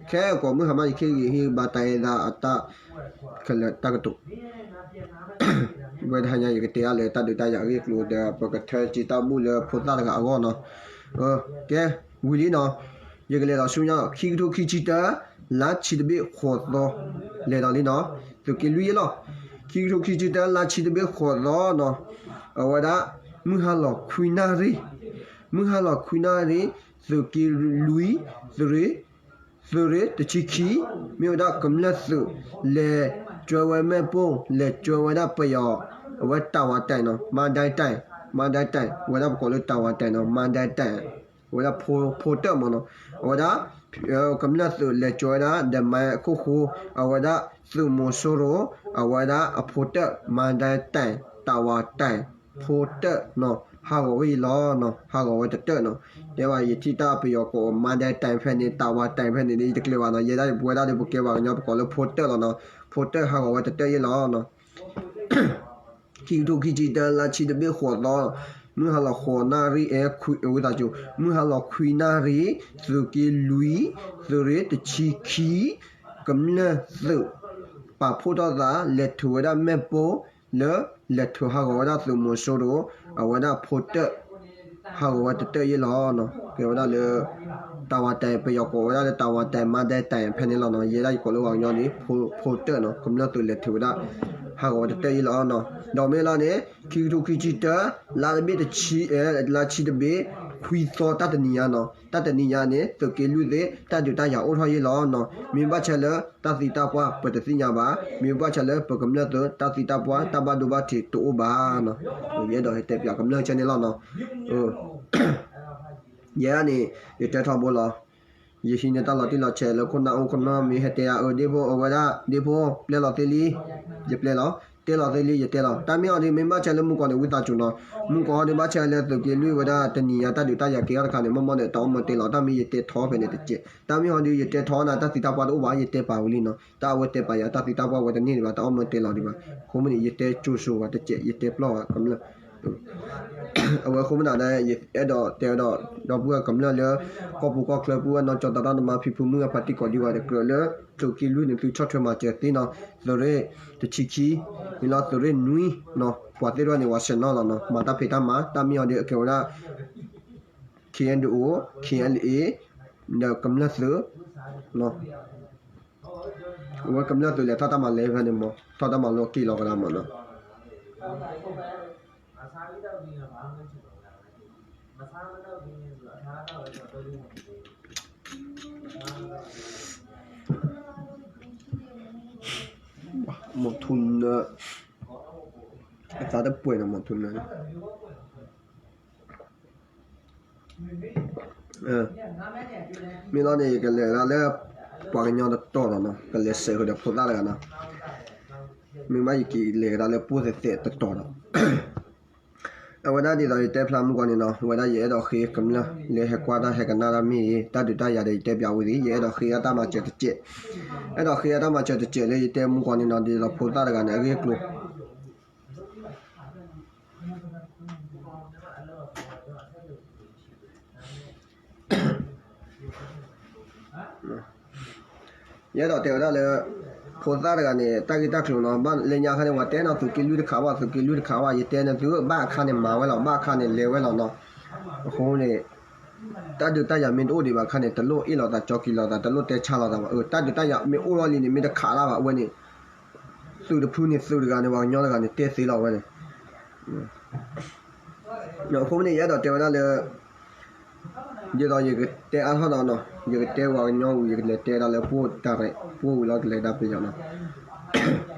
ခဲကိးမုၢ်ဟါမး ယကဟ့ၣ်ဂံၢ်ဟ့ၣ်ဘါတၢ်အဲၣ်ဒၣ်အတၢ်ခဲလၢာ်တၢ်ကတိၤ, ဝဲတဟါညါ ယကတဲအါလၢတၢ်ဒုးတၢ်ယၤအဂ့ၢ်အကျိၤဒီး ပကထၢစ့တၢ်ဘူၣ်လၢဖိသၣ်တဂၤအဂီၢ်နီၤ. ကဲ, ဝံၤလံနီၤ, ယကလဲၤလီၤဆူညါလီၤ. ခံကထိခံဆံတၢ လါဆံတဘ့ၣ်ဃိးသီ လဲၤဒီးလံနီၤ, သုးက့လွံၢ်ယ့ၣ်လီၤ. ခံကထိခံဆံတၢ လါဆံတဘ့ၣ်ဃိးသီနီၤ, အဝဲဒၣ် မုၢ်ဟါလီၤခွံနၣ်ရံၣ်, မုၢ်ဟါလီၤခွံနၣ်ရံၣ် သုးက့လွံၢ် သုးရ့ၣ် သုးရ့ၣ်တဆံခံ မ့ၢ်ဝဲဒၣ်ကမျၢၢ်သုး လဲၤကၠွဲဝဲမ့ၣ်ပိၢ် လဲၤကၠွဲဝဲဒၣ်ပယီၤ အဝဲတၢ်ဝးတၢ်နီၤ မါဒဲတၢ် မါဒဲတၢ် အဝဲဒၣ်ပကိးလၢတၢ်ဝးတၢ်နီၤ မါဒဲတၢ် အဝဲဒၣ်ဖိတၢၣ်မးနီၤ အဝဲဒၣ် ကမျၢၢ်သုးလဲၤကၠွဲဝဲဒၣ် ဒမဲခိၣ်ဃိ အဝဲဒၣ်သုးမီၤစိရိၤ အဝဲဒၣ်အဖိတၢၣ် မါဒဲတၢ် တၢ်ဝးတၢ် ဖိတၢၣ်နီၤ ဟးဂီၤဝဲအံၤလီၤနီၤ ဟးဂီၤဝဲတတၢၣ်နီၤ တဲဘၣ်ယထံၣ်တၢ်ပယီၤကိး မါဒဲတၢ်ဖဲန့ၣ် တၢ်ဝးတၢ်ဖဲန့ၣ် ယတကျဲၤဘၣ်နီၤ ယဲဒၣ်ပဝဲဒၣ်ဒီးပကဲပှၤကညီပကိးလၢဖိတၢၣ်လီၤနီၤ ဖိတၢၣ်ဟးဂီၤဝဲတတၢၣ်အံၤလီၤနီၤ ခံကထိခံဆံတၢ လါဆံတဘ့ၣ်ဃိးသီ မုၢ်ဟါလီၤဃိးနၣ်ရံၣ် အဲ ခွံ ဝံသးစူၤ မုၢ်ဟါလီၤခွံနၣ်ရံၣ် သုးက့လွံၢ် သုးရ့ၣ်တဆံခံ ကမျၢၢ်သုး ပာ်ဖှိၣ်ထီၣ်သး လဲၤထုးဝဲဒၣ်မ့ၣ်ပိၢ် လၢလဲၤထုးဟးဂီၤဝဲဒၣ်သုးမီၤစိရိၤ အဝဲဒၣ်ဖိတၢၣ် ဟးဂီၤဝဲတတၢၣ်အံၤလီၤနီၤ ကဲဝဲဒၣ်လၢ တၢ်ဝးတၢ် ပယီၤကိးဝဲဒၣ်လၢတၢ်ဝးတၢ် မါဒဲတၢ်ဖဲန့ၣ်လီၤနီၤ ယဲဒၣ်ယကိးလၢပှၤကညီန့ၣ် ဖိတၢၣ်နီၤ ကမျၢၢ်သုးလဲၤထုးဝဲဒၣ် ဟးဂီၤဝဲတတၢၣ်အံၤလီၤနီၤ ဒီးမ့ၢ်လီၤန့ၣ် ခံကထိခံဆံတၢ လါတဘ့ၣ်တဆံ လါဆံတဘ့ၣ် ခွံသီတၢ်တနံၤညါနီၤ တၢ်တနံၤညါန့ၣ် သုးက့လွံၢ်သ့ၣ် တၢ်ဒုးတၢ်ယၤအိၣ်ထီၣ်အံၤလီၤနီၤ မ့ၢ်ဘၣ်ဆၣ်လၢတၢ်သံတၢ်ပှၢ်ပတသ့ၣ်ညါဘၣ် မ့ၢ်ဘၣ်ဆၣ်လၢပကမျၢၢ်သုး တၢ်သံတၢ်ပှၢ် တၢ်ဘၣ်ဒိဘၣ်ထံးတအိၣ်ဘၣ်နီၤ ယအဲၣ်ဒိးဟဲတဲပၠးကမျၢၢ်ဆၢန့ၣ်လီၤနီၤ ယဲဒၣ်န့ၣ် ယတဲထီဘိလီၤ ယဟံးန့ၢ်တၢ်လီၤတံၢ်လီၤဆဲးလၢခိၣ်နၢ်အိၣ်ခိၣ်နၢ်မ့ၢ်ဟဲတဲယၤ အၢ ဒ့ဖိ အဝဲဒၣ် ဒ့ဖိ ပျဲလီၤသ့လံ ယပျဲလီၤ တဲလီၤသ့လံ ယတဲလီၤ တၢ်မ့ၢ်အီၤဒီး မ့ၢ်ဘၣ်ဆၣ်လၢမုၢ်ကီၢ်န့ၣ် ဝံသးစူၤနီၤ မုၢ်ကီၢ်ဒီးဘၣ်ဆၣ်လၢသုးက့လွံၢ်ဝဲဒၣ်တနံၤညါ တၢ်ဒုးတၢ်ယၤကဲထီၣ်တခါန့ၣ် မ့ၢ်မ့ၢ်ဒီး တၢ်အိၣ်မၢတဲလီၤ တၢ်မ့ၢ်ယတဲထီဖဲန့ၣ်တကဲး တၢ်မ့ၢ်အီၤဒီး ယတဲထီနၤ တၢ်သံတၢ်ပှၢ်တအိၣ်ဘၣ် ယတဲပာ်ဝံၤလံနီၤ တၢ်အဝဲတဲပာ်ယၤ တၢ်သံတၢ်ပှၢ်ဝဲတန့ၢ်ဒံးဘၣ် တၢ်အိၣ်မၢတဲလီၤဒံးဘၣ် အဃိမ့ၢ်န့ၣ် ယတဲကၠိၤစိၤဝဲတကဲး ယတဲပျီၢ်ဝဲကမျၢၢ် အဝဲအဃိမ့ၢ်ဒၣ် ယအဲၣ်ဒိးတဲဝဲဒီး ဒီပုၢ်ဝဲၢ်ကမျၢၢ်လၢ ကီၢ်ပူၤကီၢ်ချၢပုၢ်ဝဲၢ်နီၢ်ကၠီ သရၣ်သမါ ဖံဖုမုၢ်ဂၤ ဖါတံၢ်ကိးဒံဝဲဒီး ကြၢးလၢ သုးက့လွံၢ်န့ၣ် သုဆီၣ်ထွဲမၤစၢၤသ့နီၤ သုးရ့ၣ်တဆံခံ မ့ၢ်လီၤ သုးရ့ၣ်နွံနီၤ ပှၤသ့ၣ်တဖၣ်န့ၣ် ပှၤဆဲးနီၤလီၤနီၤ မၤတၢ်ဖံးတၢ်မၤ တၢ်မ့ၢ်အီၤဒီး အကဲဝဲဒၣ် ခ့ၣ်အဲၣ်ယူၣ်အိၣ် ခ့ၣ်အဲၣ်ယူၣ် ဒီးကမျၢၢ်သုး အဝဲကမျၢၢ်သုးလဲၤထီၣ်တၢ်မၤလဲၤဖဲန့ၣ်မး ထီၣ်တၢ်မၤလိက့ၤလီၤကဒါမးနီၤ မီၤထူနၢ အသးတပှဲၤနီၤ မီၤထူနၢ မ့ၢ်လီၤန့ၣ် ယကလဲၤဒၣ်လၢ ပှၤကညီတတီၤလီၤနီၤ ကလဲၤစဲးဃုာ်ဒီးဖိသၣ်တဂၤနီၤ မ့ၢ်ဘၣ်ယက့ၤလဲၤကဒါလၢပှိၢ်သဲးသဲးတတီၤဒီး အဝဲဒၣ်ဒ်သိးယတဲဖျါမုၢ်ကီၢ်န့ၣ်နီၤ အဝဲဒၣ်ယအဲၣ်ဒိးဃ့ကမျၢၢ် လၢဟဲကွၢ်တၢ်ဟဲကနၣ်တၢ်မ့ၢ်ဂ့ၤ တၢ်ဒုးတၢ်ယၤဒီးယတဲပၠးဝံၤလံ ယအဲၣ်ဒိးဃ့အတၢ်မၤစၢၤတစဲး အဲၣ်ဒိးဃ့အတၢ်မၤစၢၤတစဲးလၢယတဲမုၢ်ကီၢ်န့ၣ်နီၤ ဒ်သိးဖိသၣ်တဂၤန့ၣ် အဂ့ၢ်အကျိၤ ယအဲၣ်ဒိးတဲဝဲဒၣ်လၢ ဖိသၣ်တဂၤန့ၣ် တၢ်ဂ့ၢ်တၢ်ကျိၤနီၤ ဘၣ်လၢညါခါန့ၣ် ပှၤတဲနီၤ သုးက့လွံၢ်တခးဘၣ် သုးက့လွံၢ်တခးဘၣ် ယတဲန့ၣ် သုဘၣ်အခါန့ၣ်မၤဝဲလီၤ ဘၣ်အခါန့ၣ်လဲၤဝဲလီၤနီၤ အဃိန့ၣ် တၢ်ဒုးတၢ်ယၤမ့ၢ်တအိၣ်ဒံးဘၣ်အခါန့ၣ် တလိၣ်အ့ၣ်လိာ်သးကၠီက့ၤလိာ်သး တလိၣ်တဲဆါလိာ်သးဘၣ် အၢ တၢ်ဒုးတၢ်ယၤမ့ၢ်အိၣ်လီၤလံန့ၣ် မ့ၢ်တခးလၢၤဘၣ် အဝဲန့ၣ် သုးတဖုန့ၣ် သုးတဂၤန့ၣ် ပှၤကညီတဂၤန့ၣ် တဲသ့လီၤဝဲန့ၣ် အဃိမ့ၢ်န့ၣ် ယအဲၣ်ဒိးတဲဝဲဒၣ်လၢ ဒ်သိးယကတဲအါထီၣ်ဒီးနီၤ ယကတဲပှၤကညီဝံၤ ယကလဲၤတဲဒၣ်လၢပှိၢ်တၢ်ရဲၣ် ပှိၢ်ဝံၤလီၤ ကလဲၤဒၣ်ပယီၤနီၤ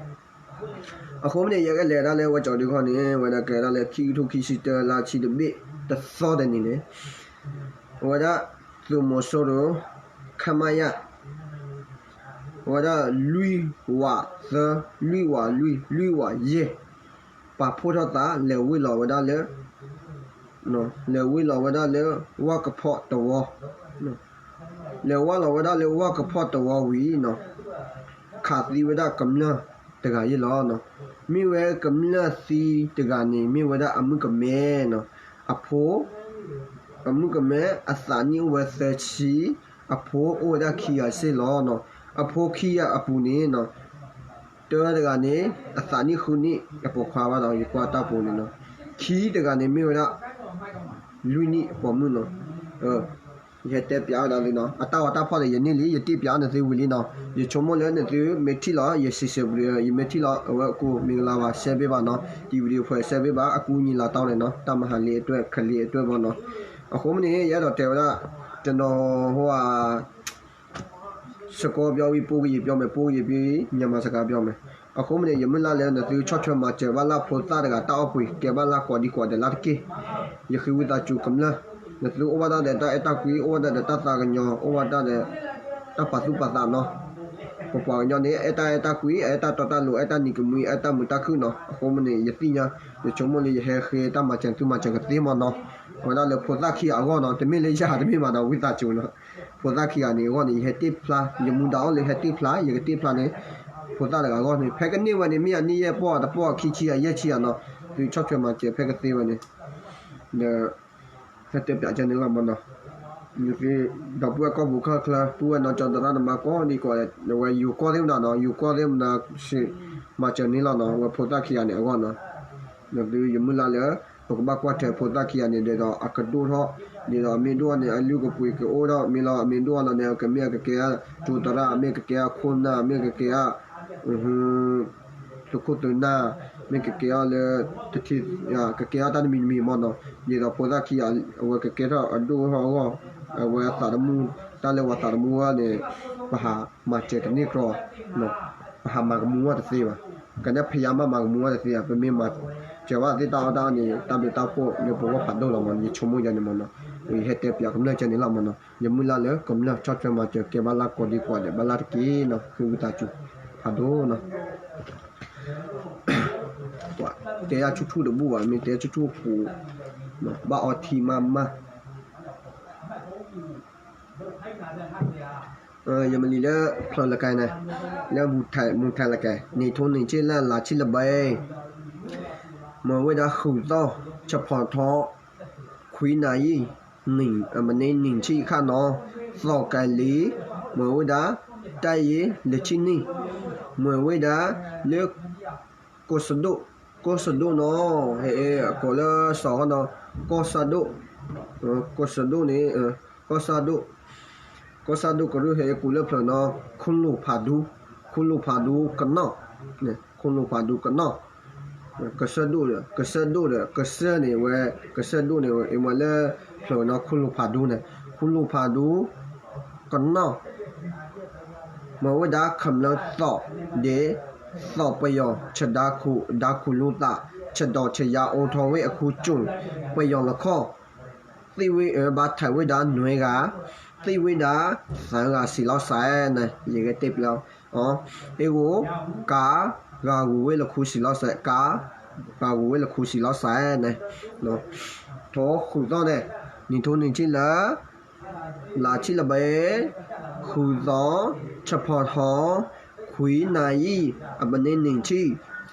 အဃိမ့ၢ်န့ၣ် ယကလဲၤဒၣ်လၢဝဲကၠီၤဒုခီန့ၣ် ဝဲဒၣ်ကလဲၤဒၣ်လၢခံကထိခံဆံတၢ လါဆံတဘ့ၣ်တသီတနံၤန့ၣ် အဝဲဒၣ် သုးမီၤစိရိၤ ခမရ အဝဲဒၣ်လွံၢ်ဝးသၢ လွံၢ်ဝးလွံၢ် လွံၢ်ဝးယဲၢ် ပာ်ဖှိၣ်ထီၣ်သး လဲၤဝ့ၤလီၤဝဲဒၣ်လၢ လဲၤဝ့ၤလီၤဝဲဒၣ်လၢ ဝၣ်ကဖီၣ်တဝီ လဲၤဝ့ၤလီၤဝဲဒၣ်လၢဝၣ်ကဖီၣ်တဝီဝံၤနီၤ ခးသံဝဲဒၣ်ကမျၢၢ်တဂၤယဲၢ်လီၤနီၤ မ့ၢ်ဝဲကမျၢၢ်သံတဂၤန့ၣ် မ့ၢ်ဝဲဒၣ်အမုၣ်ကမဲနီၤ အဖိ အမုၣ်ကမဲအသးနံၣ်အိၣ်ဝဲသၢဆံ အဖိအိၣ်ဝဲဒၣ်ခံဂၤစ့ၢ်လီၤနီၤ အဖိခံဂၤအပူၤန့ၣ်နီၤ တၢတဂၤန့ၣ် အသးနံၣ်ဃုနံၣ် အပိာ်ခွါဘၣ်ဒီး ယကွၢ်တၢ်ပူၤန့ၣ်နီၤ ခံတဂၤန့ၣ်မ့ၢ်ဝဲဒၣ် လွံၢ်နံၣ်အပိာ်မုၣ်နီၤ ယဟဲတဲပၠးဝဲဒၣ်လံနီၤ အတၢ်ဂီၤတၢ်ဖီၣ်ဒီးယန့ၢ်လံ ယတ့ၢ်ပၠးအီၤနသုဝံၤလံနီၤ ယဆိကမိၣ်လၢနသုမ့ၢ်ထံၣ်လီၤ ယစံးဆၢပူၤ ယမ့ၢ်ထံၣ်လီၤ အဝဲအကူမင်္ဂလာပါ ရှဲပေးပါနီၤ တံၤဝံၤဒီးဖဲရှဲပေးပါ အကူညီလာတော့န့ၣ်နီၤ တၢ်မၤဟးလံအတွဲၣ် ခလံအတွဲၣ်ဘီနီၤ အဃိမ့ၢ်န့ၣ် ယအဲၣ်ဒိးတဲဝဲဒၣ် ကျွန်တော် ဟိုဟာ စကောပြောပြီး ပိုကရေပြောမယ်, ပိုကရေပြီး မြန်မာစကားပြောမယ်. အဃိမ့ၢ်န့ၣ် ယမုၢ်လၢ်လၢနသုဆီၣ်ထွဲမၤစၢၤဘၣ်လၢ် ဖိသၣ်တဂၤတၢ်အီၣ်ပှ့ၤ ကဲဘၣ်လၢ်ကိးဒံကိးဒဲးလၢ်တက့ၢ်. ယဃ့ဝံသးစူၤကမျၢၢ်, နသုအိၣ်ဘၣ်တၢ်ဒီးတၢ်အဲၣ်တၢ်ကွံ, အိၣ်ဘၣ်တၢ်ဒီးတၢ်သးကညီၤ, အိၣ်ဘၣ်တၢ်ဒီးတၢ်ပာ်သူၣ်ပာ်သးနီၤ. ပပှၤကညီန့ၣ် အဲၣ်တၢ်အဲၣ်တၢ်ကွံ, အဲၣ်တၢ်တီတၢ်လိၤ, အဲၣ်တၢ်နံၤကမှံ, အဲၣ်တၢ်မုာ်တၢ်ခုၣ်နီၤ. အဃိမ့ၢ်န့ၣ် ယသ့ၣ်ညါ, ယဆိကမိၣ်လၢယဟဲဃ့တၢ်မၤစၢၤသုမၤစၢၤကသ့မ့ၢ်နီၤ. အဝဲဒၣ်လၢဖိသၣ်ခံဂၤအဂီၢ်နီၤ, တမ့ၢ်လၢယၤတမ့ၢ်ဘၣ်နီၤ, ဝံသးစူၤနီၤ. ဖိသၣ်ခံဂၤန့ၣ်အဂီၢ်န့ၣ် ယဟဲတ့ၢ်ဖျါ, ယမူဒါအိၣ်လၢဟဲတ့ၢ်ဖျါ, ယကတ့ၢ်ဖျါန့ၣ် ဖိသၣ်တဂၤအဂီၢ်န့ၣ် ဖဲကန့ၢ်ဝဲန့ၣ် မ့ၢ်အနံၣ်ယဲၢ်ပီၢ် တပီၢ် ခံဆံဂၤ ယဲၢ်ဆံဂၤနီၤ, သုဆီၣ်ထွဲမၤစၢၤဖဲကသ့ဝဲန့ၣ် ဒီး ဟဲတဲပၠးကဲန့ၣ်လီၤမ့ၢ်နီၤ. နသု ဒီပုၢ်ဝဲၢ်ကီၢ်ပူၤခဲလၢာ် ပုၢ်ဝဲၢ်နီၢ်ကၠီသရၣ်သမါကိးဒံကိးဒဲး အဝဲယိၤကီၢ်သ့ၣ်မနုၤနီၤ, ယိၤကီၢ်သ့ၣ်မနုၤ မၤစၢၤန့ၢ်လီၤနီၤ, အဝဲဖိသၣ်ခံဂၤန့ၣ်အဂီၢ်နီၤ. နသုယမုၢ်လၢ်လၢ ပကဘၣ်ကွၢ်ထွဲဖိသၣ်ခံဂၤန့ၣ် ဒ်သိးအကဒိၣ်ထီၣ်, ဒ်သိးအမ့ၢ်ဒိၣ်န့ၣ် အလုၢ်ကပှ့ၤကအိၣ်ထီၣ်, မ့ၢ်လီၤအမ့ၢ်ဒိၣ်လီၤန့ၣ် ကမ့ၢ်အကကဲကၠိသရၣ်, မ့ၢ်ကကဲခိၣ်နၢ်, မ့ၢ်ကကဲ သုးခိၣ်သုးနၢ်, မ့ၢ်ကကဲအီၤလၢ တထံ ကကဲအီၤတၢ်တမံၤတမံၤမ့ၢ်နီၤ. ဒ်သိးဖိသၣ်ခံဂၤ အဝဲကကဲထီၣ်အဒိၣ်ထီၣ်အဂီၢ်, အဝဲအသးသမူ တၢ်လၢပှၤသးသမူဝဲန့ၣ် ပဟးမၤစၢၤတန့ၢ်ကြီ, ပဟးမၤကမူဝဲတသ့ဘၣ်. ကန့ၣ်ဖယါမးမၤကမူဝဲတသ့ဘၣ်, ပမ့ၢ်မၤစၢၤဘၣ်သ့ၣ်တၢ်အီၣ်တၢ်အီန့ၣ် တၢ်ဘျုးတၢ်ဖှိၣ်လၢပဂီၢ်ဖးဒိၣ်လီၤမ့ၢ်နီၤ, ယဆိကမိၣ်ယဲန့ၣ်မ့ၢ်နီၤ. ယဟဲတဲပၠးကမျၢၢ်ကဲန့ၣ်လီၤမ့ၢ်နီၤ. ယမုၢ်လၢ်လၢကမျၢၢ်ဆီၣ်ထွဲမၤစၢၤကဲဘၣ်လၢ်ကိးဒံကိးဒဲးဘၣ်လၢ်တက့ၢ်နီၤ, ဃ့ဝံသးစူၤဖးဒိၣ်နီၤ. တဲယၤဆူၣ်ထူၣ်တဘူၣ်ဘၣ်, မ့ၢ်တဲဆူၣ်ထူၣ်ပူၤ, ဘၣ်အီထံမးမး. ယမၤလံလၢဖျၢၣ်လၢကဲန့ၣ်, လၢမူထဲလၢကဲ, နံၣ်ထူနံၣ်ဆံလၢလါဆံလဘဲ မ့ၢ်ဝဲဒၣ်ဃုာ်သီၣ် ဆဖီထီ ခွံနၣ်ရံၣ် မ့ၢ်န့ၢ်နံၣ်ဆံခါနီၤ, သီၣ်ကဲလံ, မ့ၢ်ဝဲဒၣ် တၢ်အံၤ လၢဆံနံၣ်, မ့ၢ်ဝဲဒၣ်လၢ ကိးစဒိၣ်, ကိးစဒိၣ်နီၤ, ဟဲကိးလၢစီၤဟီနီၤ, ကိးစဒိၣ်, ကိးစဒိၣ်န့ၣ်, ကိးစဒိၣ်, ကိးစဒိၣ်ကရူၢ်ဟဲကိးလၢဖျၢၣ်နီၤ, ခူလိာ်ဖးဒူ, ခူလိာ်ဖးဒူကနီၢ်, ခူလိာ်ဖးဒူကနီၢ် ကစၢၢ်ဒိၣ်ဒီး ကစၢၢ်ဒိၣ်ဒီး ကစၢၢ်န့ၣ်ဝဲ ကစၢၢ်ဒိၣ်န့ၣ်ဝဲ အမ့ၢ်လၢဖျၢၣ်နီၤ ခူလိာ်ဖးဒူန့ၣ်, ခူလိာ်ဖးဒူ ကနီၢ် မ့ၢ်ဝဲဒၣ် ခမျၢၢ်သီၣ်ဒ့ သီၣ်ပယီၤ ဆဒါခူၣ် ဒါခူၣ်လူသး ဆဒီးဆယါအိးထီၣ်ဝဲအခူကၠူၢ် ပယီၤလီခီၣ် သံၣ်ဝဲ ဘၣ်ထဲးဝဲဒၣ်နွံဂၤ, သံၣ်ဝဲဒၣ်သၢဂၤစံးလီၤစဲးန့ၣ် ယကတဲပျီအီၤ, အ့ၣ်ဂိၣ် ကါ ဂၤဂူၤဝဲလၢခူစံးလီၤစဲး ကါ ဂၤဂူၤဝဲလၢခူစံးလီၤစဲးန့ၣ်, ထိၣ်ဃုာ်သီၣ်န့ၣ် နံၣ်ထူၣ်နံၣ်ဆံလၢ လါဆံလၢဘဲ ဃုာ်သီၣ် ဆဖီထီ ခွံနၣ်ရံၣ် အမံးနံးနံၣ်ဆံ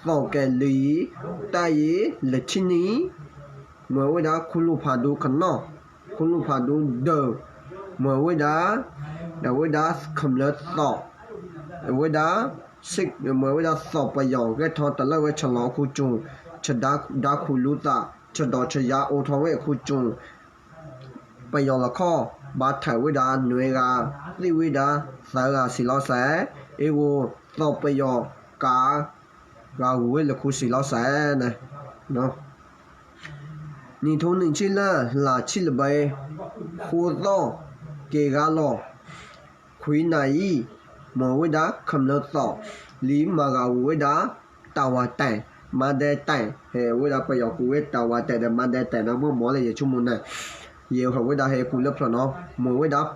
သီၣ်ကဲၤလံၤ တၢ်အံၤလၢဆံနံၣ်, မ့ၢ်ဝဲဒၣ်ခူလူၢ်ဖးဒူကနီၢ်, ခူလူၢ်ဖးဒူဒၢး, မ့ၢ်ဝဲဒၣ် အဝဲဒၣ်ခမျၢၢ်သီၣ်, အဝဲဒၣ် မ့ၢ်ဝဲဒၣ်သီၣ်ပယီၤ ဂဲၤထီၣ်တလၢဝဲဆလီၤအခူကၠူၢ်, ဆဒါ ဒါခူၣ်လူသး ဆဒီးဆယါအိးထီၣ်ဝဲအခူကၠူၢ် ပယီၤလီခီၣ် ဘၣ်ထဲးဝဲဒၣ်နွံဂၤ, သံၣ်ဝဲဒၣ်သၢဂၤစံးလီၤစဲး, အ့ၣ်ဂိၣ် သီၣ်ပယီၤကါ ဂၤဂူၤဝဲလၢခူစံးလီၤစဲးန့ၣ်, နံၣ်ထူၣ်နံၣ်ဆံလၢ လါဆံလၢဘဲ ဃိးသီၣ် က့ၤဂၤလီၤ ခွံနၣ်ရံၣ်, မ့ၢ်ဝဲဒၣ်ခမျၢၢ်သီၣ် လံာ်မၤဂၤဂူၤဝဲဒၣ် တၢ်ဝၤတဲာ် မၤဒဲးတဲာ်, ဟဲဝဲဒၣ်ပယီၤကူးဝဲတၢ်ဝၤတဲာ်ဒီးမၤဒဲးတဲာ်နီၤ မ့ၢ်မ့ၢ်လၢယဆိကမိၣ်န့ၣ်, ယဟဲဝဲဒၣ်ဟဲကူးလၢဖျၢၣ်နီၤ, မ့ၢ်ဝဲဒၣ်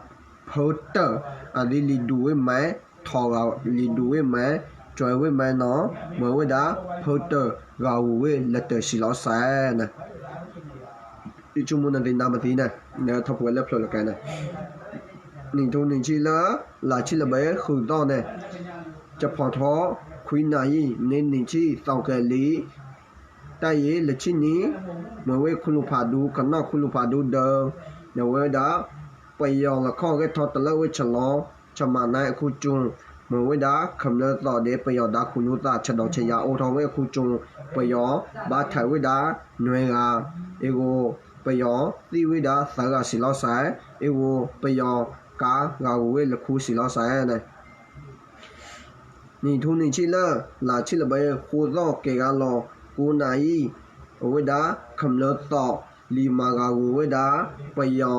ဖၢတၢၢ် အလံာ်လံာ်ဒူၣ်ဝဲမဲာ်, ထီၣ်ဂၤလံာ်ဒူၣ်ဝဲမဲာ်, ကွဲးဝဲမဲာ်နီၤ, မ့ၢ်ဝဲဒၣ် ဖၢတၢၢ်ဂၤဂူၤဝဲလၢတၢ်စံးလီၤစဲးန့ၣ် ယဆိကမိၣ်နသ့ၣ်ညါမသ့ၣ်န့ၣ် လၢထီၣ်ပှဲၤလၢဖျၢၣ်လၢကဲန့ၣ်, နံၣ်ထူၣ်နံၣ်ဆံလၢ လါဆံလၢဘဲဃုာ်သီၣ်န့ၣ်, ဆဖီထီ ခွံနၣ်ရံၣ် မံးနံးနံၣ်ဆံ သီၣ်ကဲၤလံၤ တၢ်အံၤလၢဆံနံၣ်, မ့ၢ်ဝဲခူလူၢ်ဖးဒူကနီၢ် ခူလူၢ်ဖးဒူဒၢး, မ့ၢ်ဝဲဒၣ် ပယီၤလီခီၣ်ဂဲၤထီၣ်တလၢဝဲဆလီၤ ဆမၤနါအခူကၠူၢ်, မ့ၢ်ဝဲဒၣ်ခမျၢၢ်သီၣ်ဒ့ ပယီၤဒါခူၣ်လူသး ဆဒီးဆယါအိးထီၣ်ဝဲအခူကၠူၢ်, ပယီၤ ဘၣ်ထဲးဝဲဒၣ်နွံဂၤ, အ့ၣ်ဂိၣ် ပယီၤ သံၣ်ဝဲဒၣ်သၢဂၤစံးလီၤစဲး, အ့ၣ်ဂိၣ် ပယီၤ ကါ ဂၤဂူၤဝဲလၢခူစံးလီၤစဲးန့ၣ် နံၣ်ထူၣ်နံၣ်ဆံလၢ လါဆံလၢဘဲ ဃိးသီၣ်က့ၤဂၤလီၤ ကိးနၣ်ရံၣ်, အဝဲဒၣ် ခမျၢၢ်သီၣ် လံာ်မၤဂၤဂူၤဝဲဒၣ် ပယီၤ